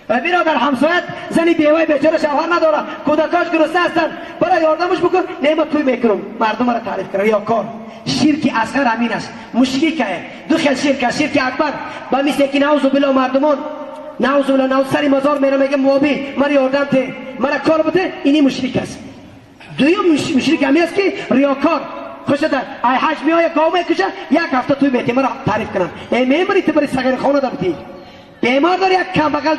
و برادر همسایت زنی بیوه بیچاره شوهر نداره، کودکاش گرسنه هستن، برای یاردمش بکن، نه ما توی میکنم مردم را تعریف کنم. ریاکار شرک اصغر همین است، مشرک دو خیل شرک است، شرک اکبر با مثل که نعوذ بالله مردمان نعوذ بالله نعوذ سری مزار میره میگه موابی مرا یاردم ته مرا کار بده، اینی مشرک است. دویم مشرک همین است که ریاکار خوشه در ای حج میایه گاو میکشه یک هفته توی میتی مرا تعریف کنم، ای میبری تو بری صغیر خانه دبتی بیمار داری یک کم بغل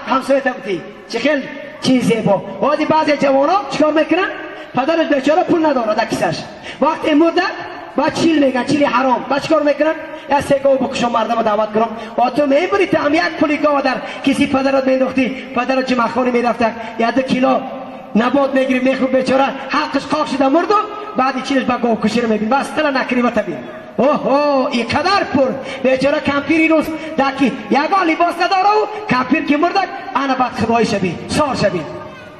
همسایه بودی، چه خیلی چیز زیبا. بعضی بعضی جوانا چیکار میکنن؟ پدرش بیچاره پول نداره در کیسش، وقتی مرده بعد چیل میگن، چیل حرام، بعد چیکار میکنن؟ یا سه گاو بکشم مردم دعوت کنم. و تو میبری تو هم یک پولی گاو در کسی پدرت مینداختی، پدرت جمعه خانی میرفته یا 2 کیلو نبات میگیری میخورد بیچاره حقش قاق شده مرد، بعد چیلش با گاو کشی رو میبین بس تلا نکنی و تبین. اوه اینقدر پر بیچاره کمپیری روز دکی یگان لباس نداره و کمپیر که مردک انا بعد خدای شبی سار شبی.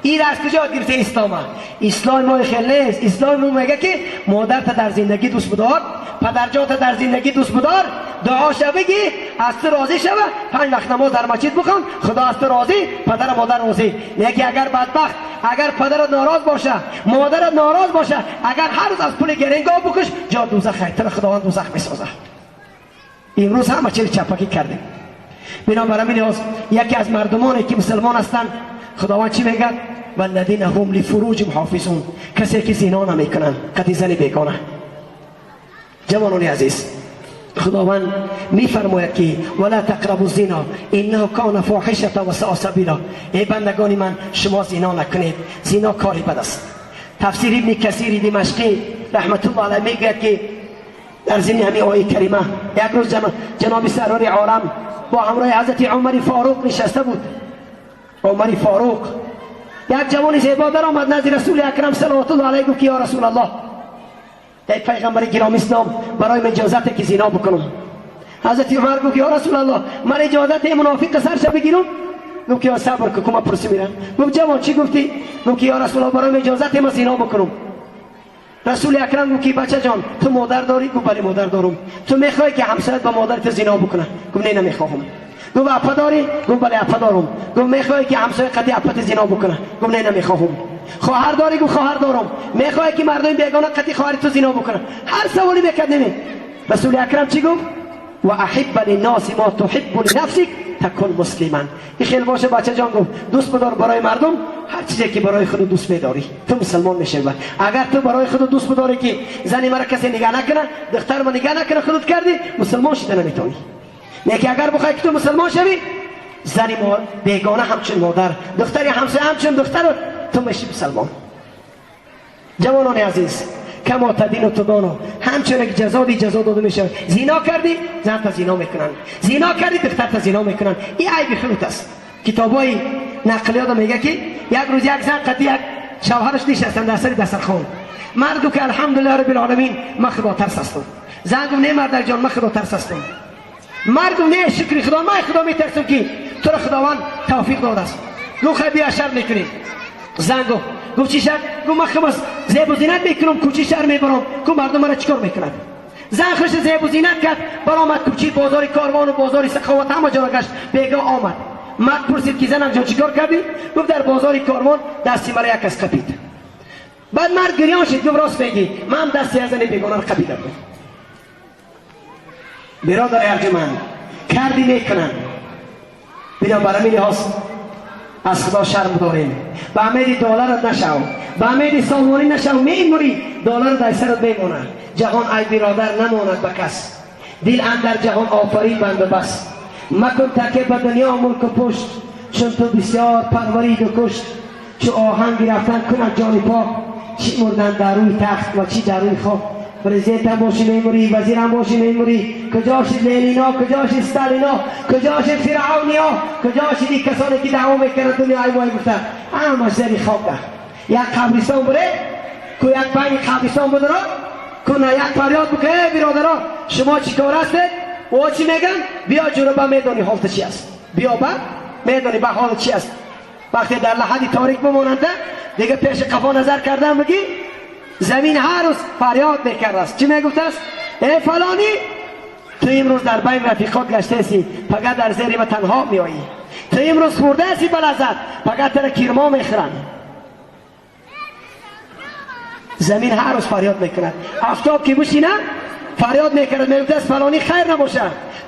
این از کجا گرفته اسلام؟ اسلام ما خیلی نیست. اسلام ما میگه که مادر تا در زندگی دوست بدار، پدرجان تا در زندگی دوست بدار، دعا شوی از تو راضی شوه، 5 وقت نماز در مسجد بخوان، خدا از تو راضی، پدر و مادر راضی. یکی اگر بدبخت، اگر پدرت ناراض باشه، مادرت ناراض باشه، اگر هر روز از پول گرنگاه بکش، جا دوزخ تر خداوند دوزخ میسازه. امروز همه چیز چپکی کردیم. بنابراین لحاظ یکی از مردمانی که مسلمان هستند، خداوند چی میگه؟ والذین هم لفروجهم حافظون، کسی که زنا نمیکنن، قطعی زن بیگانه. جوانان عزیز، خداوند میفرماید که ولا تقربوا الزنا انه کان فاحشه و ساء سبیلا. ای بندگان من، شما زنا نکنید، زنا کاری بد است. تفسیر ابن کثیر دمشقی رحمت الله علیه میگوید که در ضمن همین آیه کریمه یک روز جناب سرور عالم با همراه حضرت عمر فاروق نشسته بود. عمر فاروق یک جوان زیبا در آمد نزد رسول اکرم صلوات الله علیه، گفت که یا رسول الله، ای پیغمبر گرامی اسلام، برای من اجازت که زنا بکنم. حضرت عمر گفت یا رسول الله، من اجازت منافق سرش بگیرم؟ گفت یا صبر کن، من پرسی میرم. گفت جوان چی گفتی؟ گفت یا رسول الله، برای من اجازت ما زنا بکنم. رسول اکرم گفت که بچه جان، تو مادر داری؟ گفت بله مادر دارم. تو میخوای که همسرت با مادرت زنا بکنه؟ گفت نه نمیخواهم. گفت اپا داری؟ گفت بله اپا دارم. گفت میخوای که همسایه قطعی اپات زنا بکنه؟ گفت نه نمیخواهم. خواهر داری؟ گفت خواهر دارم. میخوای که مردم بیگانه قطعی خواهر تو زنا بکنه؟ هر سوالی میکرد نمی. رسول اکرم چی گفت؟ و احب للناس ما تحب لنفسك تکن مسلما. این خیلی باشه بچه جان، گفت دوست بدار برای مردم هر چیزی که برای خود دوست میداری، تو مسلمان میشی. اگر تو برای خود دوست بداری که زنی مرا کسی نگاه نکنه، دختر ما نگاه نکنه، خودت کردی، مسلمان شده نمیتونی. نه که اگر بخوای که تو مسلمان شوی، زنی بیگانه همچون مادر، دختری همسایه همچون دختر، تو میشی مسلمان. جوانان عزیز، کما تدین و تدانو، همچون که جزا دی جزا داده میشه. زنا کردی، زن تا زنا میکنن، زنا کردی، دختر تا زنا میکنن. این عیب خودت است. کتابای نقلیات میگه که یک روز یک زن قطعی یک شوهرش نشستن در سر دسترخوان. مرد گفت که الحمدلله رب العالمین، من خدا ترس هستم. زن گفت نه مرد جان، من خدا ترس هستم. مرد گفت نه شکر خدا، من خدا میترسم که تو را خداوند توفیق داده است. گفت خیلی بیا شرط میکنیم. زن گفت چی شرط؟ گفت من خمس زیب و زینت میکنم، کوچی شهر میبرم، گفت مردم مرا چیکار میکنند؟ زن خوش زیب و زینت کرد، برآمد کوچی بازار کاروان و بازار سخاوت همه جا را گشت. بیگاه آمد، مرد پرسید که زنم جان چیکار کردی؟ گفت در بازار کاروان دستی مرا یک کس قپید. بعد مرد گریان شد، گفت راست میگی، من دستی از زن بیگانه را قپیدم. برادر ارجمند کردی میکنن. بنابراین همین لحاظ از خدا شرم داریم. به امید دلارت نشو، به امید سامانی نشو، میموری دلار در سرت میمونه. جهان ای برادر نماند به کس، دل اندر جهان آفرین بند بس. مکن تکیه به دنیا ملک و پشت، چون تو بسیار پرورید و کشت. چو آهنگ رفتن کند جان پاک، چی مردن در روی تخت و چی در روی خاک. پرزیدنت هم باشی میموری، وزیر هم باشی میموری. کجا شد لنینا، کجا شد ستالینا، کجا شد فرعونیا، کجا شد این کسانی که دعوا میکنند دنیا ای وای گفتن همش زیر خاک ده. یک قبرستان بره کو یک بین قبرستان بودرا کو نه یک فریاد بکنه ای برادرها شما چی کار هستید؟ او چی میگن؟ بیا جنوبا میدونی حالت چی است، بیا با میدونی به حال چی است. وقتی در لحدی تاریک بماننده دیگه پیش قفا نظر کردن بگی زمین هر روز فریاد میکرد است. چی میگفت است؟ ای فلانی تو امروز در بین رفیقات گشته هستی، فقط در زیر ما تنها میایی. تو امروز خورده هستی به لذت، فقط تر کرما میخورن. زمین هر روز فریاد میکند. آفتاب که بشینه فریاد میکرد، میگفت است فلانی خیر نباشه،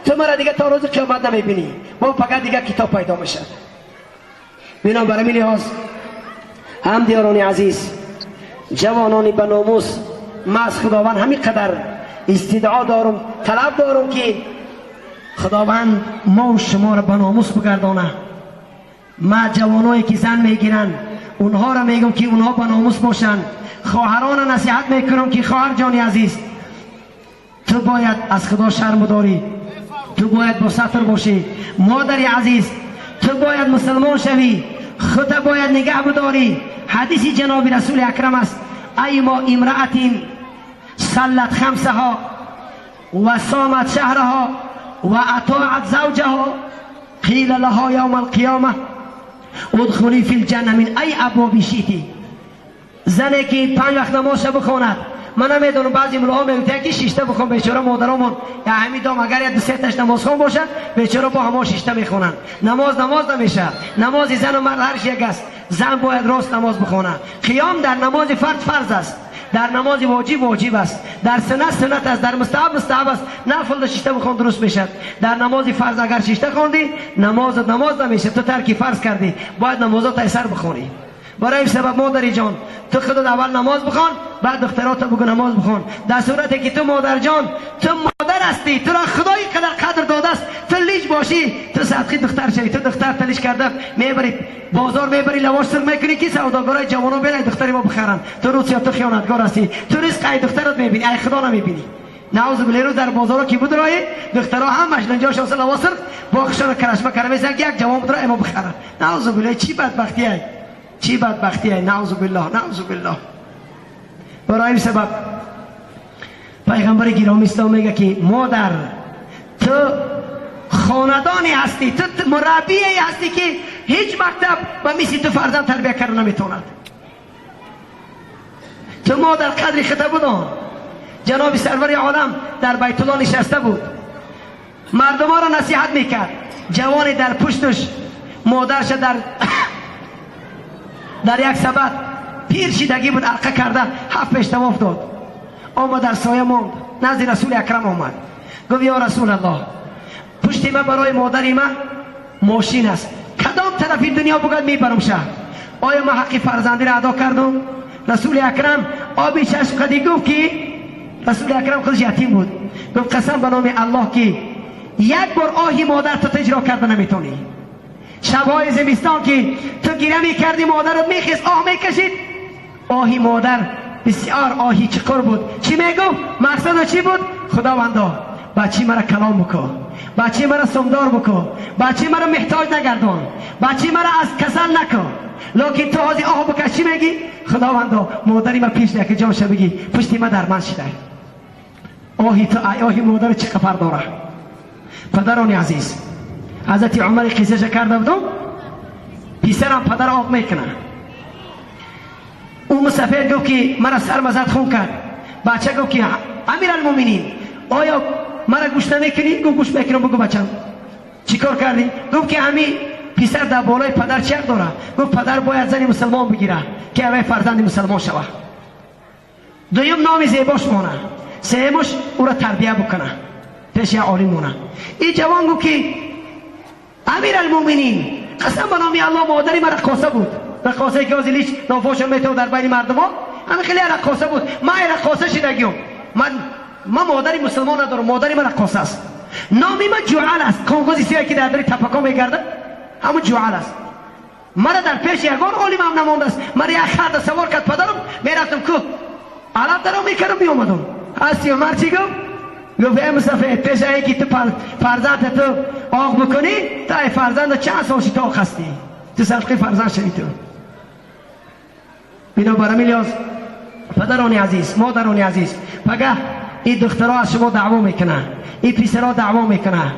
تو مرا دیگه تا روز قیامت نمیبینی، با فقط دیگه کتاب پیدا میشه. بنابراین این لحاظ هم دیاران عزیز، جوانانی به ناموس، من از خداوند همین قدر استدعا دارم، طلب دارم که خداوند ما و شما را به ناموس بگردانه. ما جوانایی که زن میگیرن اونها را میگم که اونها به ناموس باشن. خواهران نصیحت میکنم که خواهر جانی عزیز، تو باید از خدا شرم داری، تو باید با ستر باشی. مادر عزیز، تو باید مسلمان شوی، خودت باید نگه بداری. حدیث جناب رسول اکرم است: ایما امرأة صلت خمسها و صامت شهرها و اطاعت زوجها قیل لها یوم القیامه ادخلی فی الجنه من ای ابواب شئتی. زنی که 5 وقت نمازش بخواند، من نمیدونم بعضی ملاها میگن که شش تا بخون، بیچاره مادرامون یا همین دام اگر یک دو سه تاش نماز خون باشه بیچاره با همون 6 تا میخونن. نماز نماز نمیشه. نماز زن و مرد هر یک است. زن باید راست نماز بخونه. قیام در نماز فرض فرض است، در نماز واجب واجب است، در سنت سنت است، در مستحب مستحب است. نفل 6 تا بخون درست میشه. در نماز فرض اگر 6 تا خوندی نماز نماز نمیشه، تو ترک فرض کردی، باید نمازات سر بخونی. برای این سبب مادر جان تو خودت اول نماز بخوان، بعد دخترات بگو نماز بخوان. در صورتی که تو مادر جان، تو مادر هستی، تو را خدای قدر قدر داده است، تو لیج باشی، تو صدقی دختر شوی. تو دختر تلیش کرده میبری بازار، میبری لواش سر میکنی که سوداگرای جوانو برن دختری ما بخرن. تو روز تو خیانتکار هستی، تو رزق ای دخترت میبینی، ای خدا نمیبینی. نعوذ بالله. روز در بازارا کی بود رای دخترها همش لنجاش واسه لواش سر باخشون کرشمه کرده میزنن یک جوان بود را ما بخرن. نعوذ بالله. چی بدبختی ای، چی بدبختی ای. نعوذ بالله، نعوذ بالله. برای این سبب پیغمبر گرامی اسلام میگه که مادر تو خاندانی هستی، تو مربی هستی که هیچ مکتب به مثل تو فرزند تربیه کرده نمیتواند. تو مادر قدر خطا بدان. جناب سرور عالم در بیت الله نشسته بود، مردم ها را نصیحت میکرد. جوانی در پشتش، مادرش در یک سبد پیر شیدگی بود، عرقه کرده 7 پیش طواف داد. آمد در سایه ماند، نزد رسول اکرم آمد، گفت یا رسول الله پشت من برای مادری من ماشین است، کدام طرف این دنیا بگد میبرم شه، آیا من حق فرزندی را ادا کردم؟ رسول اکرم آبی چشم قدی گفت که رسول اکرم خودش یتیم بود، گفت قسم به نام الله که یک بار آهی مادر تو اجرا کرده نمیتونی. شبهای زمستان که تو گیره میکردی مادرت میخست آه میکشید، آهی مادر بسیار آهی چقر بود. چی میگفت؟ مقصد چی بود؟ خداوندا بچی مرا کلام بکن، بچی مرا سمدار بکن، بچی مرا محتاج نگردان، بچی مرا از کسل نکن. لکن تو حاضی آه بکش چی میگی؟ خداوندا مادری ما پیش نکه جانش بگی پشتی ما در من شده. آهی تو آهی مادر چه قفر داره. پدران عزیز، ҳазрати Умар қиссаша карда будам, писарам падар оқ мекунад. Ӯ мусафир гуфт ки мара сар мазад хун кард. Бача гуфт ки Амиралмӯъминин, оё мара гӯш намекунӣ? Гуфт гӯш мекунам, бигӯ бачам. Чӣ кор кардӣ? Гуфт ки ҳами писар дар болои падар чӣ ҳақ дорад? Гуфт падар бояд зани мусулмон бигирад ки аввай фарзанди мусулмон шавад. Дуюм номи зебош монад, сеюмаш ӯро тарбия бикунад, пеш як олим монад. Ин ҷавон гуфт ки Амиралмӯъминин, қасам ба номи Аллоҳ, модари ман раққоса буд. Раққосае ки ҳозир лич нофошон метавон дар байни мардумҳо, ҳамин хеле раққоса буд. Ман раққоса шидагиём. Ман модари мусулмон надорам, модари ман раққоса аст. Номи ман Ҷуал аст. Конгози сиёҳе ки дар дари тапако мегардад, ҳамун Ҷуал аст. Мара дар пеши ягон олимам намондааст. Мара як харда савор кард падарам, мерафтам кӯҳ, алаф даром мекардам, меомадам. Ҳасти Умар чӣ гуфт? Гуфт эй мусафир, пеш аз ин ки ту фарзанда ту оқ бикунӣ, ту ай фарзанда чанд сол ши тоқ ҳастӣ, ту садқи фарзанд шавӣ ту. Бинобар ҳамин лиҳоз, падарони азиз, модарони азиз, пагаҳ ин духтаро аз шумо даъво мекунанд, ин писаро даъво мекунанд.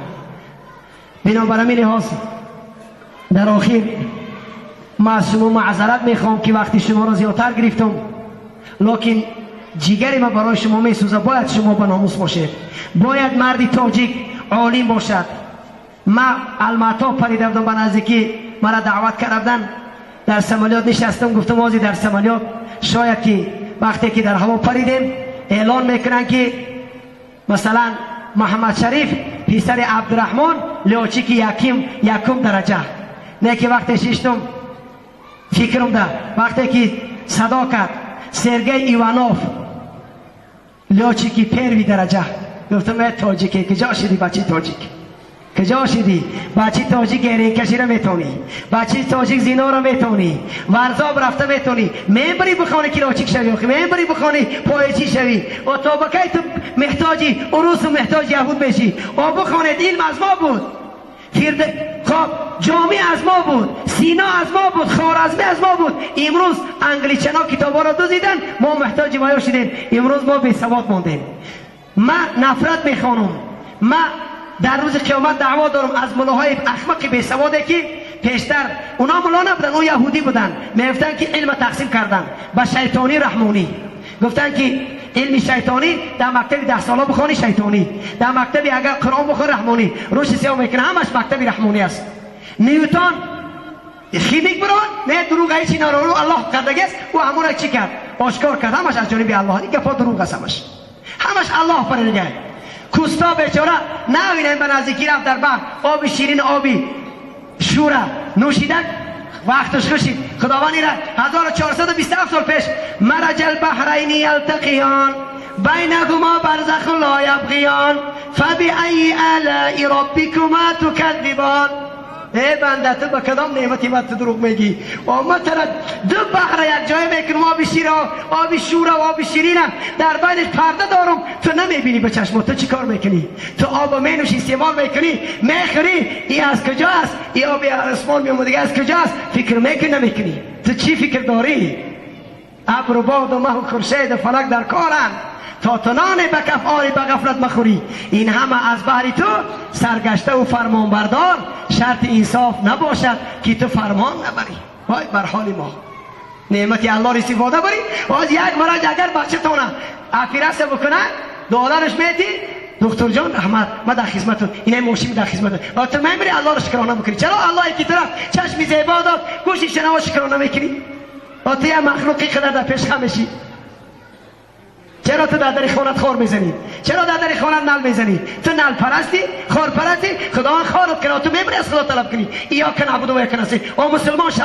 Бинобар ҳамин лиҳоз, дар охир ман аз шумо маъзарат мехоҳам ки вақти шуморо зиёдтар гирифтам, лекин ҷигари ман барои шумо месӯзад. Бояд шумо ба номус бошед, бояд марди тоҷик олим бошад. Ман Алмато парида будам, ба наздикӣ мара даъват карда буданд, дар самолёт нишастам, гуфтам ҳозир дар самолёт шояд ки вақте ки дар ҳаво паридем эълон мекунанд ки масалан Муҳаммад Шариф писари Абдураҳмон лётчики якум дараҷа. Не ки вақте шиштум фикрам да, вақте ки садо кард Сергей Иванов лётчики первый дараҷа, гуфтам э тоҷике, куҷо шидӣ, бачаи тоҷик, куҷо шидӣ, бачаи тоҷик? Геринкаширо метавонӣ, бачаи тоҷик зиноро метавонӣ, варзоб рафта метавонӣ, мебарӣ бихонӣ ки лётчик шавӣ, охи мебарӣ бихонӣ поечӣ шавӣ. О то ба кай ту меҳтоҷи урусу меҳтоҷи яҳуд мешӣ? О бихонед, илм аз мо буд, хоб Ҷомӣ аз мо буд, Сино аз мо буд, Хоразмӣ аз мо буд. Имрӯз англичано китобҳоро дуздиданд, мо муҳтоҷи ваё шудем, имрӯз мо бесавод мондем. Ман нафрат мехонам, ман дар рӯзи қиёмат даъво дорам аз муллоҳои ахмақи бесаводе ки пештар اونا ملا نبودن، او یهودی بودن. میگفتن که علم تقسیم کردن به شیطانی رحمانی. گفتن که علم شیطانی در مکتب 10 ساله بخوانی شیطانی، در مکتب اگر قرآن بخوانی رحمانی، روش سیاه میکنه، همش مکتب رحمانی است. نیوتن خیمیک بران نه دروغ هیچی نارو الله کردگی است، او همون چی کرد؟ آشکار کرد، همش از جانب الله. این گپا دروغ است، همش همش الله پر دیگه. کوستا بیچاره نه به نزدیکی رفت در بحر، آب شیرین آبی شوره نوشیدن وقتش خشید. خداوند را 1427 سال پیش مرج البحرین یلتقیان بینهما برزخ لا یبغیان فبأی آلاء ربکما تکذبان. ای بنده تو به کدام نعمتی من تو دروغ میگی؟ ما ترا دو بحر یک جای میکنم، آب شیر آب شور و آب شیرینم در بینش پرده دارم، تو نمیبینی به چشم. تو چی کار میکنی؟ تو آب مینوشی، استعمال میکنی، میخوری. این از کجا است؟ این آب آسمان میومد دیگه از کجا است؟ فکر میکنی نمیکنی؟ تو چی فکر داری؟ ابر و باد و مه و خورشید و فلک در کارند تا تو نان به کف آری به غفلت مخوری. این همه از بهر تو سرگشته و فرمانبردار، شرط انصاف نباشد که تو فرمان نبری. وای بر حال ما، نعمت الله را استفاده بری. باز یک مرج اگر بچه تونه افیرس بکنه دلارش میتی دکتر جان رحمت ما در خدمتتون، اینه ماشین در خدمتتون. و تو میبری الله را شکرانه بکنی. چرا الله کی طرف چشم زیبا داد گوشی شنوا شکرانه میکنی؟ و تو یه مخلوقی قدر در پیش خمشی. چرا تو در خونت خور میزنی؟ چرا در خونت نل میزنی؟ تو نل پرستی، خور پرستی، خداوند خارت کنه. تو میبری از خدا طلب کنی ایاک نعبد و ایاک نستعین. او مسلمان شو،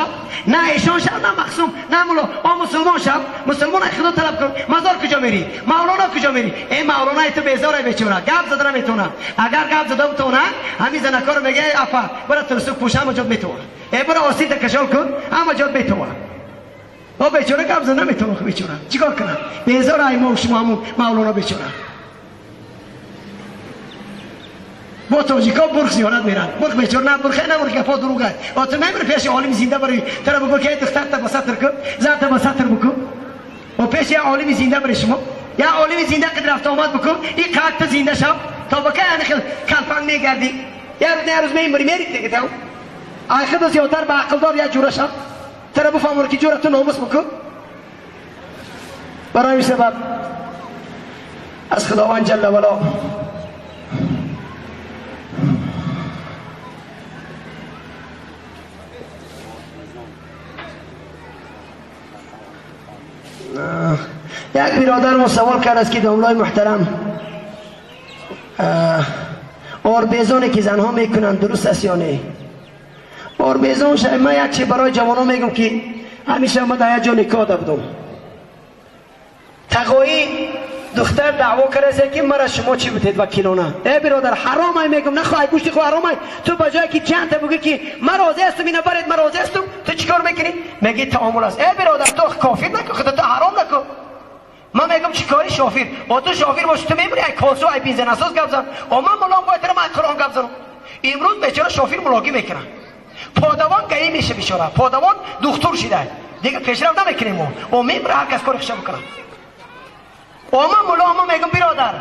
نه ایشان شو، نه مخصوم، نه مولا. او مسلمان شو، مسلمان از خدا طلب کن. مزار کجا میری؟ مولانا کجا میری؟ ای مولانا تو بیزاره بیچاره، گپ زده نمیتونه. اگر گپ زده بتونه همین زنکارو میگه افا برا ترسو پوش همه جات میتونه. ای برا آستین کشال کن همه جات میتونه. او بیچاره گپ زده نمیتونه. بیچاره چیکار کنم؟ بیزار ای ما و شما همون مولانا بیچاره. با تاجیکا برخ زیارت میرن، برخ بیچاره نه برخ نه برخ گپا دروغه. آ تو نمیری پیش عالم زنده بری ترا بگو که دختر تا با سطر کن، زن تا با سطر بکن. و پیش یه عالم زنده بری شما، یه عالم زنده قد رفت آمد بکن، این قد زنده شو تا بکه یعنی خیل کلپنگ میگردی. یه روز نه روز میمری میری دیگه تو آخر زیادتر به عقل دار یا جوره شد ترا بفهمون که جوره تو ناموس بکن. برای سبب از خداوند جل ولا یک برادر سوال کرد است که داملای محترم آربیزانی که زنها میکنند درست است یا نه؟ آربیزان من یک چی برای جوانان میگم که همیشه من در یک جا نکاح بودم. تقایی دختر دعوا کرده که مرا شما چی بودید وکیلانه. ای برادر حرام ای میگم نخواه گوشتی خو حرام ای. تو به جای که چند تا بگی که من راضی هستم اینا برید من راضی هستم، تو چیکار میکنی؟ میگی تعامل است. ای برادر تو کافر نکن، خودت تو حرام نکن. من میگم چیکاری شافیر؟ با تو شافیر باش تو میبری ای کاسو ای بنزین اساس گپ زن. و من مولام باید من قرآن گپ زنم. امروز بیچاره شافیر ملاقی میکنه. پادوان گئی میشه بیچاره. پادوان دکتر شده. دیگه پیشرفت نمیکنیم و میبره هر کس کار خودش بکنه. و من مولا ما میگم برادر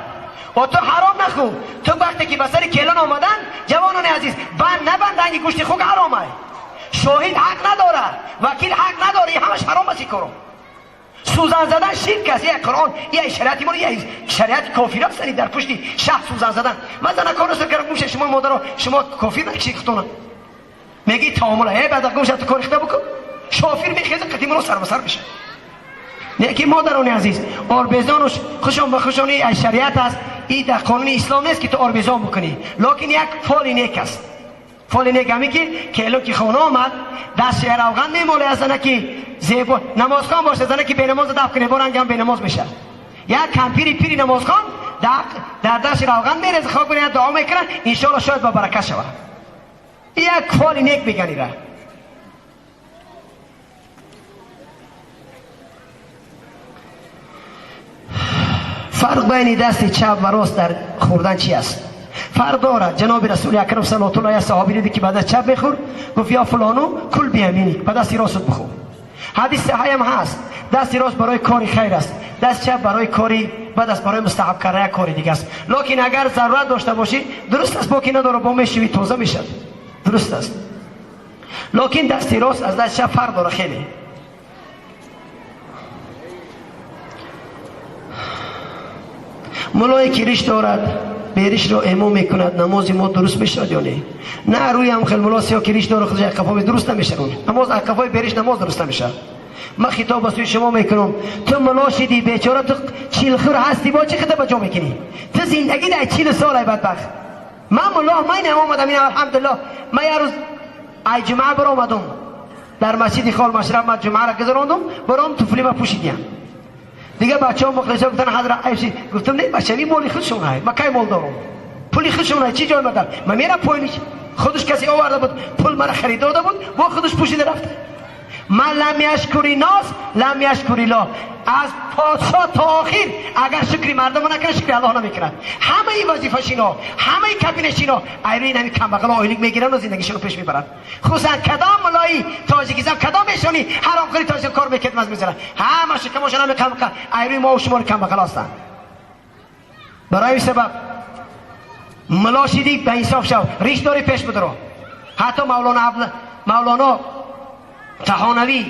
و تو حرام نخو. تو وقتی که به سر کلان آمدن جوانان عزیز بند نبند رنگ گوشت خوک حرامه. شاهد حق نداره، وکیل حق نداره، همش حرام است. کارو سوزن زدن شرک است. یک قرآن یک شریعت ما یک شریعت کافر است. در پشت شهر سوزن زدن من زن کارو سر کردم. گوش شما مادرها شما کافر نکشید خودتون. میگی تعامل ای بعد گوش تو کار خدا بکن. شافیر میخیزه قدیم رو سر به سر میشه. نه که مادران عزیز آربیزانش خوشان به خوشانی از شریعت است. این در قانون اسلام نیست که تو آربیزان بکنی، لکن یک فال نیک است. فال نیک همی که الان که خانه آمد دست روغن میماله از زنه که زیبا نمازخوان باشه، زنه که به نماز دفع کنه برنگ هم به نماز میشه. یک کمپیری پیری نمازخوان در دست روغن میرزه خاک کنه دعا میکنه انشالله شاید با برکت شود. یک فال نیک بگنی را. فرق بین دست چپ و راست در خوردن چی است؟ فرق دارد. جناب رسول اکرم صلی الله علیه و صحابی دیدی که بعد از چپ میخورد گفت یا فلانو کل بیامینی، به دست راست بخور. حدیث صحیح هم هست. دست راست برای کار خیر است، دست چپ برای کاری بد است، برای مستحب کردن یک کار دیگه است. لکن اگر ضرورت داشته باشی درست است، باکی نداره با میشوی تازه میشد درست است. لکن دست راست از دست چپ فرق داره خیلی. ملایی که ریش دارد بیریش را امام میکند نماز ما درست میشد یا نه؟ نه روی هم خیلی ملا سیاه که ریش داره خودش قفا درست نمیشه. نماز قفای بیریش نماز درست نمیشه. من خطاب به سوی شما میکنم، تو ملا شدی بیچاره، تو چیلخور هستی، با چه خطاب جا میکنی؟ تو زندگی در 40 سال ای بدبخت. من ملا من آمدم این الحمدلله. من یه روز ای جمعه بر آمدم در مسجد خال مشرف، من جمعه را گذراندم برام طفلی ما پوشیدیم. دیگه بچه‌ها مخلصا گفتن حضرت عیشی، گفتم نه بچه‌می مال خودشونه، من کی مال دارم؟ پولی خودشونه، چی جای مدار؟ من میرم پولیش خودش کسی آورده بود پول مرا خرید داده بود با خودش پوشیده رفت. من لم یشکری ناس لم یشکری الله. از پادشاه تا آخر اگر شکری مردم نکنه شکری الله نمیکنه. همه این وظیفه شینا، همه کابینه شینا ایرین همین کمبغل آیلیک میگیرن و زندگیشون رو پیش میبرن. خصوصا کدام ملایی تاجیکستان کدام ایشونی حرام خوری تاجیک کار میکرد مز میذارن همه شکمشون هم کم ایرین ما و شما کمبغل هستن. برای سبب ملا شدی به انصاف شو، ریش داری پیش بدرو. حتی مولانا طحانوی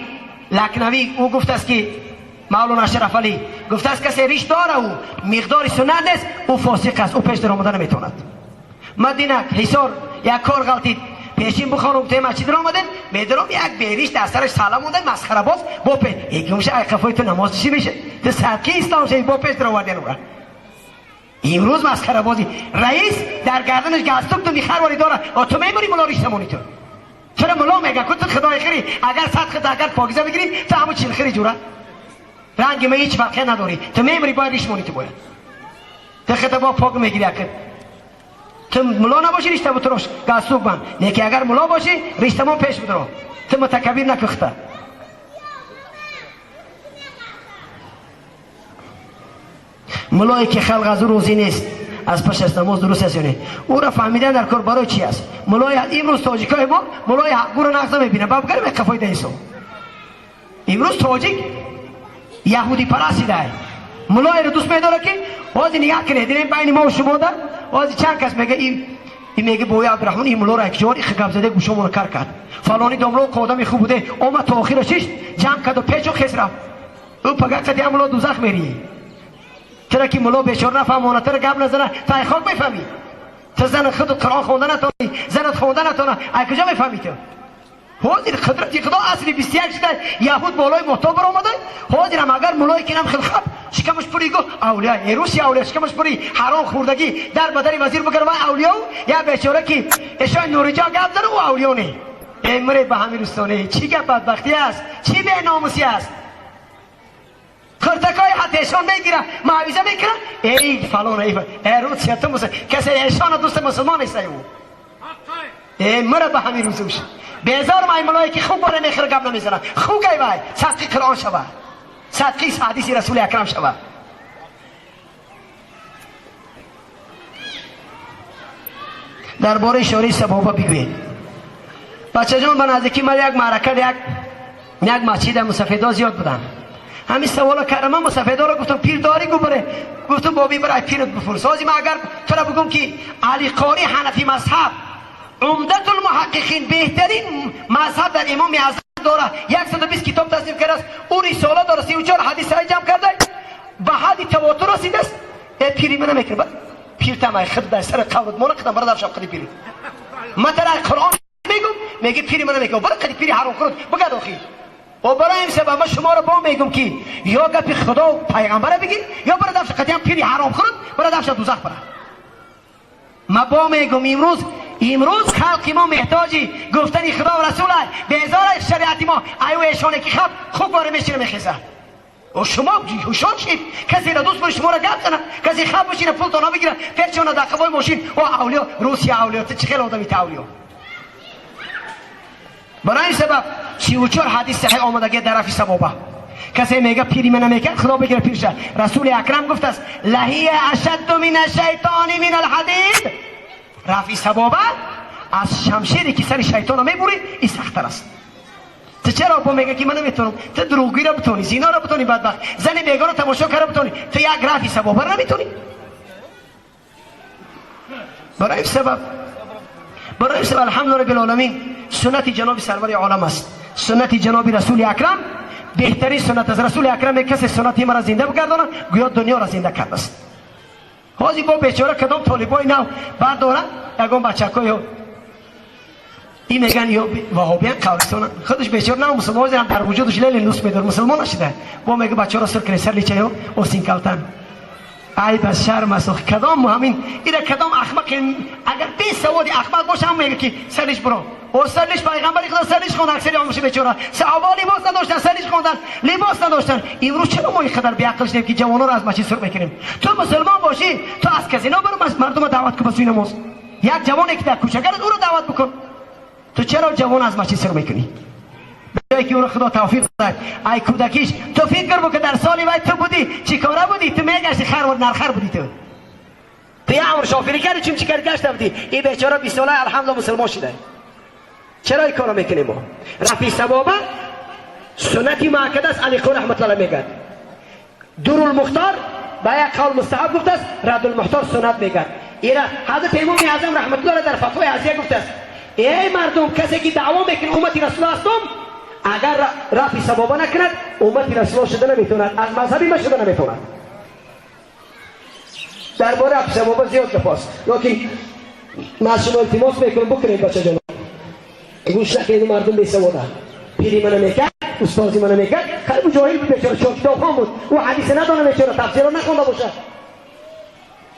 لکنوی او گفت است که مولانا اشرف علی گفت است کسی ریش داره او مقدار سنت نیست او فاسق است، او پیش در آمدن نمیتواند. مدینه حصار یک کار غلطید پیشین بخوانم ته مسجد را آمدن میدرم یک بیریش در سرش سلام مونده مسخره باز با پیش یکی میشه ای قفای تو نماز چی میشه تو صدقه اسلام شی با پیش در آوردن او را. امروز مسخره بازی رئیس در گردنش گستوک تو میخرواری داره و تو میمونی ملا ریش تمونی تو چرا ملا میگه کت خدای خیری اگر صد اگر پاکیزه بگیری تو همون چیل خیری جوره رنگ می هیچ فرقی نداری تو میمری باید ریش مونی تو باید تو خطا با پاک میگیری اگر تو ملا نباشی ریش تو تروش گستوک بند نه که اگر ملا باشی ریش تمام پیش بدرو تو متکبر نکخته. ملایی که خلق از او روزی نیست از پش از نماز درست است یا نه او را فهمیدن در کار برای چی است. ملای امروز تاجیکای ما ملای حقو را نقض نمیبینه بابگر به قفای دیسو. امروز تاجیک یهودی پرستی ده ملای را دوست میداره که باز نگاه کنه دیدیم بین ما و شما ده باز چند کس میگه این ин меги бои Абдурахмон ин муллоро якҷор их гап зада гӯшомонро кар кард. Фалони домло одами хуб буде, омад то охира шиш ҷамъ карду печу хес рафт. Ӯ пага қади ам мулло дузах мерӣ. Тара ки мулло бечора нафаҳмона, тара гап назана, ту ай хок мефаҳмӣ. Ту зани худ Қуръон хонда натонӣ, занат хонда натона, ай куҷо мефаҳмӣ ту? Ҳозир қудрати Худо асри 21 шуда, яҳуд болои моҳтоб баромада. Ҳозирам агар муллое ки нам хилхаб шикамаш пури гуфт авлия, эруси авлия шикамаш пури ҳаром хӯрдагӣ дар ба дари вазир бигар вай авлиё, я бечора ки эшои Нуриҷон гап зана, ӯ авлиё не. Эй муре ба ҳамин рӯстоне, чӣ гап бадбахтӣ аст, чӣ беномусӣ аст. Қуртакои ҳатто эшон мегира, муавиза мекунад, эй фалон, эй эрусия ту касе эшона дӯсти мусулмон нест ӯ. Эй муре ба ҳамин рӯзуш. Безорам ай муллое ки хуб боре мехӯра гап намезанад. Хугай вай, садқи Қуръон шава, садқи ҳадиси Расули Акрам шава. Дар бораи ишораи сабоба бигӯед. Бачаҷон, ба наздикӣ ман як маърака як масҷида мусафедо зиёд будам. Ҳамин савола кардам, ман мусафедоро гуфтам пир дорӣ? Гуфт баре. Гуфтам боби барай пират бипурс. Ҳозир ман агар тура бигӯм ки Али Қори ҳанафи мазҳаб Умдатул муҳаққиқин беҳтарин мазҳаб дар Имоми Аъзам дора, 120 китоб тасниф кардааст, ӯ рисола дора, 34 ҳадис саҳеҳ ҷамъ карда, ба ҳадди тавотур расидааст. Э пири мана мекунад, пиртам ай худ дар сари қаврат мона қидам бара даршав қиди пири. Ман тара ай Қуръон мегум, меги пири мана мекунад, бара қиди пири ҳаром хӯрд бигад охир. О барои ин сабаб ман шуморо бо мегум ки ё гапи Худо пайғамбара бигир, ё бара дарша қадиам пири ҳаром хӯрд, бара дарша дузах бара. Ман бо мегум имрӯз халқи мо меҳтоҷи гуфтани Худо ва Расул аст. Безор аз шариати мо, аю эшоне ки хаб хуб боре мешина мехезад. О шумо ҳушёр шид, касеро дӯст бори шуморо гап занад, касе хаб бошина пултона бигирад, печона дар қафои мошин. О авлиё, Русия авлиё, ту чӣ хел одами ту авлиё? Барои ин сабаб 34 ҳадис саҳеҳ омадагӣ дар рафи сабоба. Касе мега пири мана мекард, Худо бигира пирша. Расули Акрам гуфтааст: лаҳия ашадду мин ашшайтони мин алҳадид. Рафи сабоба аз шамшере ки сари шайтонро мебурӣ ин сахттар аст. Ту чаро бо мега ки ман наметавонам? Ту дурӯғгӯиро битонӣ, зиноро битонӣ, бадбахт зани бегоро тамошо карда битонӣ, ту як рафи сабобаро наметонӣ. Барои сабаб алҳамду раббил оламин суннати ҷаноби сарвари олам аст. Суннати ҷаноби Расули Акрам беҳтарин суннат аст. Расули Акрам касе суннати маро зинда бигардонад, гӯё дунёро зинда кардааст. Ҳозир бо бечора кадом толибои нав бардоранд, ягон бачакои ин меган ё ваҳобиян қавристонанд. Худаш бечора нав мусулмон, ҳозир дар вуҷудаш леле нус медор, мусулмон нашида. Бо мега бачаро сур кунед, сар личаё осинкалтан. Айб аст, шарм аст. Кадом ҳамин ира кадом ахмақ, агар бесаводи ахмақ боша, ҳам мега ки сарлиш биро. О сарлиш пайғамбари Худо сарлиш хонд, аксари омӯши бечора. Саҳобаҳо либос надоштанд, сарлиш хондан, либос надоштанд. Имрӯз чаро мо инқадар беақл шудем ки ҷавононро аз масҷид сур мекунем? Ту мусулмон бошӣ, ту аз казино баро мардумро даъват кун ба сӯи намоз. Як ҷавоне ки дар кӯча гард, ӯро даъват бикун. Ту чаро ҷавон аз масҷид сур мекунӣ? Ҷое ки ӯро Худо тавфиқ дод, ай кӯдакиш ту фикр бикун, дар соли вай ту будӣ, чӣ кора будӣ? Ту мегашти хар нархар будӣ ту. Ту я амр шофирӣ кардӣ, чун чӣ кардӣ гашта будӣ. Ин бечора 20 сола алҳамдулилла мусулмон шуда. Чаро ин корро мекунем мо? Рафи сабоба суннати муаккада аст. Али Қори раҳматуллоҳ мегӯяд Дурулмухтор ба як қавл мустаҳаб гуфтааст, Раддулмухтор суннат мегӯяд. Ира ҳазрати Имоми Аъзам раҳматуллоҳ дар фатвои азия гуфтааст: эй мардум, касе ки даъво мекунад уммати Расул ҳастум, агар рафи сабоба накунад, уммати Расул шуда наметавонад, аз мазҳаби ма шуда наметавонад. Дар бораи рафи сабоба зиёд гап аст, лекин ман аз шумо илтимос мекунам, бикунед бачаҷон. Гӯш накунед мардум бесавода. Пири мана мекард, устози мана мекард, хайр ҷоҳил буд бечора, чор китобхон буд, ӯ ҳадиса надона бечора, тафсирро нахонда бошад.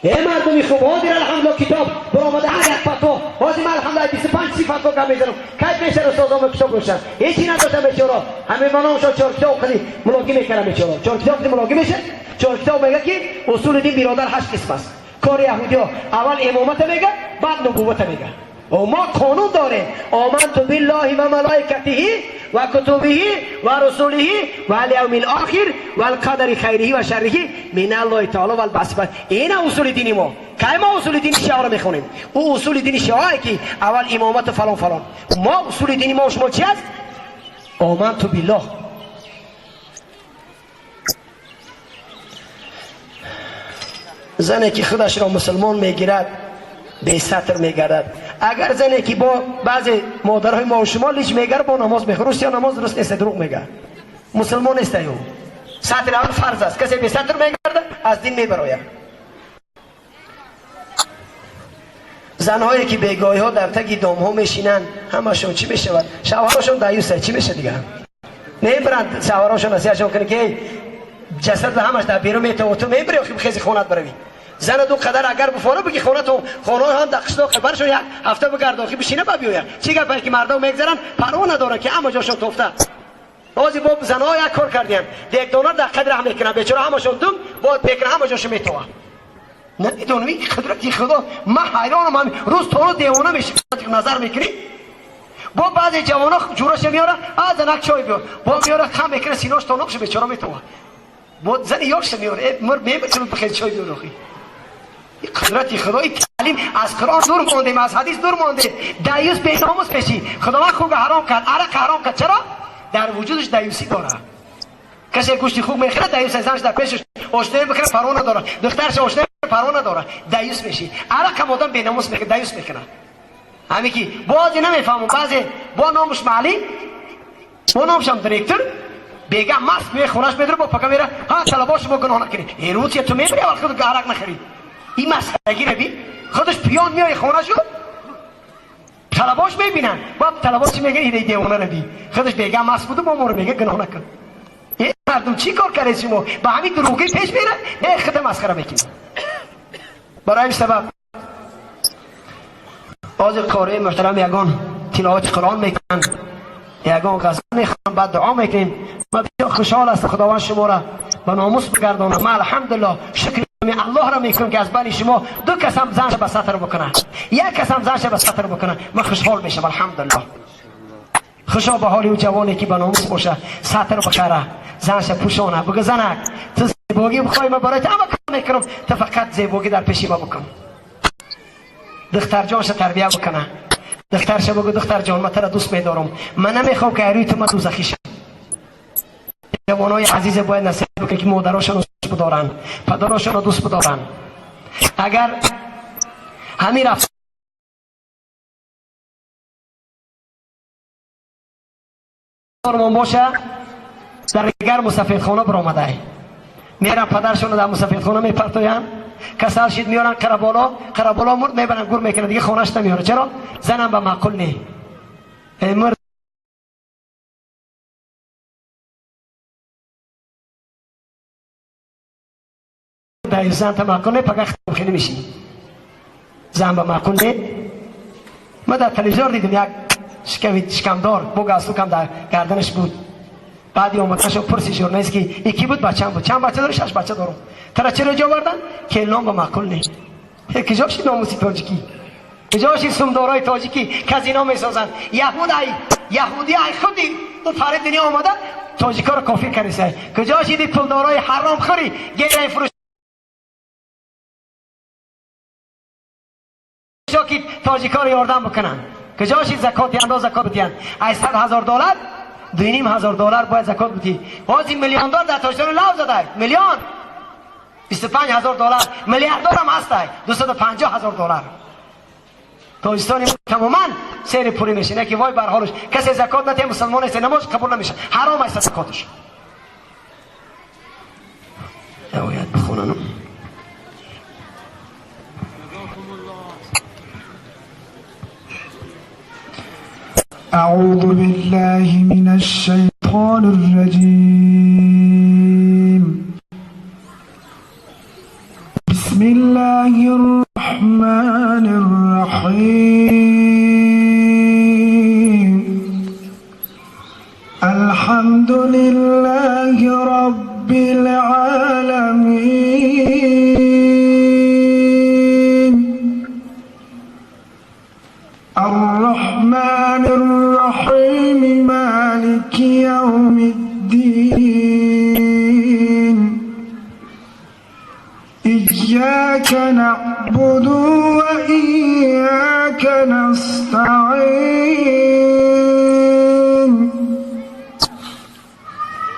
Эй мардуми хуб, ҳозир алҳамдулилла китоб баромада ҳар як фатво. Ҳозир ман алҳамдулилла 25 фатво гап мезанам. Кай пештар устозомо китоб доштанд? Ҳечи надоштанд бечора. Ҳамин маномшон чор китоб қади мулогӣ мекарданд бечора. Чор китоб қади мулогӣ мешад. Чор китоб мега ки усули дин биродар 8 қисм аст. Кори яҳудиҳо аввал имомата мега, баъд нубуввата мега. Мо қонун дорем. Оманту биллаҳи ва малоикатиҳи ва кутубиҳи ва русулиҳи ва ал-явмил охир ва ал-қадари хайриҳи ва шарриҳи мин Аллоҳи таоло вал баъси. Ина усули дини мо. Кай мо усули дини шиаро мехонем? Ӯ усули дини шиае ки аввал имомату фалон фалон. Мо усули дини мо шумо чи аст? Оманту биллоҳ. Зане ки худашро мусулмон мегирад, Бесатр мегардад. Агар зане ки бо баъзе модарҳои мо шумо лич мегар бо намоз мехонад, Русия намоз дуруст нест, дурӯғ мегӯяд. Мусулмон нест ӯ. Сатр аввал фарз аст. Касе бесатр мегардад, аз дин мебарояд. Занҳое ки бегоҳиҳо дар таги домҳо мешинанд, ҳамашон чӣ мешавад? Шавҳарашон даюса, чӣ мешавад дигар? Мебаранд шавҳарашон насиҳатшон кунанд ки ҷасад ҳамаш дар берун метавад, ту мебари охи хези хонат баравӣ. Зана ду қадар агар буфора бигӣ хонатон, хонаҳо ҳам дар қишлоқ барашон як ҳафта бигард охи бишина ба биёяд. Чӣ гапае ки мардум мегзаранд, парво надоранд ки ҳама ҷошон тофта. Ҳозир бо занҳо як кор кардиям. Дегдона дар қадр раҳм мекунанд, бечора ҳамашон дум бод мекунанд, ҳама ҷошон метовад. Намедонам ин қудрати Худо, ман ҳайронам, ман рӯз то рӯз девона мешавам, назар мекунӣ. Бо баъзе ҷавонҳо ҷураша меорад, а занак чой биёр, бо меорад, хам мекунад, синош то нокша бечора метовад. Бо зани ёшша меорад, э мр мемекунад бихез чой биёр охи. Ин қудрати Худо, ин таълим аз Қуръон дур мондем, аз ҳадис дур мондем. Даюс беномус мешӣ. Худованд хуга ҳаром кард, арақ ҳаром кард. Чаро? Дар вуҷудаш даюсӣ дорад. Касе гӯшти хук мехӯрад, даюс занаш дар пешаш ошноӣ бикунад, парво надорад. Духтараш ошноӣ парво надорад. Даюс мешӣ. Арақ ҳам одам беномус мекунад, даюс мекунад. Ҳамин ки баъзе намефаҳмам, баъзе бо номаш маълим, бо номашам директор, бега маст меояд хонаш медорад, бо пака мера, ҳа талабо шумо гуноҳ накунед. Э русия ту мебари аввал худ арақ нахӯрӣ. Ин масхарагӣ би худаш пиён меояд хонашу талабош мебинанд. Бо талабош чӣ мегӯяд? Ин девона би худаш бега маст буду бо моро мегӯяд гуноҳ накун. Э мардум чӣ кор кардед шумо? Ба ҳамин дурӯғӣ пеш мерад, э худа масхара мекунед. Барои ҳамин сабаб ҳозир қории муҳтарам ягон тиловати Қуръон мекунанд, ягон ғазал мехонанд, баъд дуо мекунем. Ман бисёр хушҳол ҳастам, Худованд шуморо ба номус бигардонад. Ман алҳамдулиллоҳ шукри аллоҳро мекунам ки аз байни шумо ду касам занша ба сатр бикунад, як касам занша ба сатр бикунад, ман хушҳол мешавам, алҳамдулиллоҳ. Хушо ба ҳоли ӯ ҷавоне ки ба номус боша, сатр бихара, занша пӯшона, бигӯ занак ту зебогӣ бихоҳӣ, ман барои ту ҳама кор мекунам, ту фақат зебогӣ дар пеши ман бикун. Духтарҷонша тарбия бикуна, духтарша бигӯ духтарҷон ман туро дӯст медорам, ман намехоҳам ки рӯи ту ман дӯзахӣ шавам. Ҷавонои азизе бояд насиҳат бикунед ки модарошонро дӯст бидоранд, падарошонро дӯст бидоранд. Агар ҳамин рафтормон боша, дар дигар мусафедхона биромадай меран, падаршонро дар мусафедхона мепартоянд, касал шид меоранд Қараболо, Қараболо мурд мебаранд гур мекунанд, дига хонаш намеорад. Чаро? Занам ба маъқул не. Мурд зан та маъқул не, пага хеле мешӣ. Зан ба маъқул не. Ман дар телевизор дидам як шикамдор бо галстукам дар гарданаш буд. Баъди омаданашо пурси журналист ки и ки буд, бачам буд. Чанд бача дорӣ? 6 бача дорам. Тара чаро ҷо овардан? Келнон ба маъқул не. Куҷо шид номуси тоҷикӣ? Куҷо шид сумдорои тоҷикӣ казино месозанд? Яҳуд ай яҳудӣ ай худи ӯ фари дунё омада тоҷикоро кофир кардисай. Куҷо шиди пулдорои ҳаромхӯри героин фурӯш ки тоҷикоро ёрдам бикунанд? Куҷо шид закоти андоз закот бидиҳанд? Ай 100 000 доллар 2 500 доллар бояд закот бидиҳӣ. Ҳозир миллиондор дар Тоҷикистон лав задай миллион 25 000 доллар, миллиардорам ҳастай 250 000 доллар. Тоҷикистони тамоман сери пурӣ мешина ки вой бар ҳолаш. Касе закот натиҳа мусулмон нест, намоз қабул намешавад, ҳаром аст закоташ. Оят бихонанам. أعوذ بالله من الشيطان الرجيم. بسم الله الرحمن الرحيم. الحمد لله رب العالمين. الرحمن الرحيم مالك يوم الدين. إياك نعبد وإياك نستعين.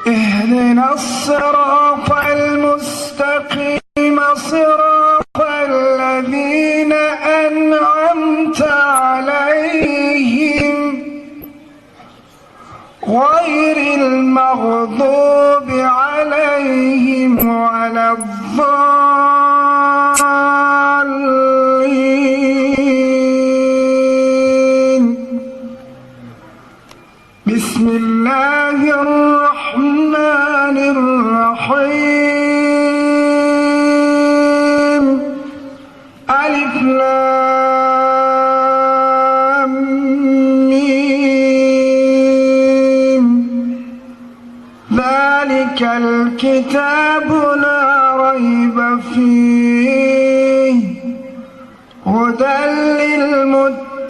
اهدنا الصراط المستقيم صراط الذين أنعمت الضالين. بسم الله الرحمن الرحيم. ألف لام ميم. ذلك الكتاب لا ريب فيه هدى للمتقين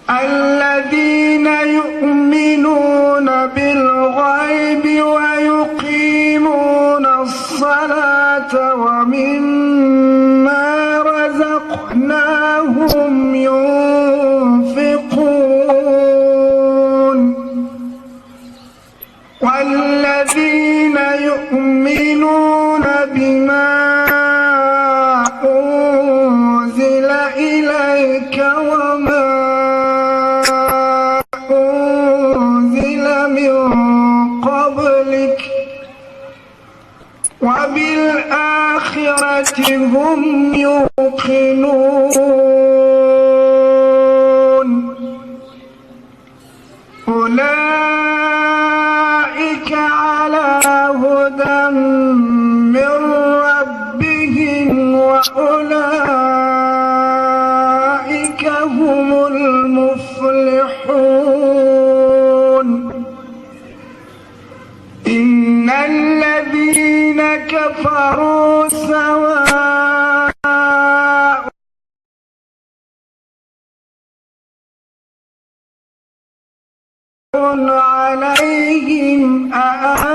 الذين يؤمنون بالغيب ويقيمون الصلاة ومما رزقناهم ينفقون والذين يؤمنون بما أنزل إليك وما أنزل من قبلك وبالآخرة هم يوقنون. أولئك على هدى من ربهم وأولئك هم المفلحون. إن الذين كفروا سواء عليهم أأنذرتهم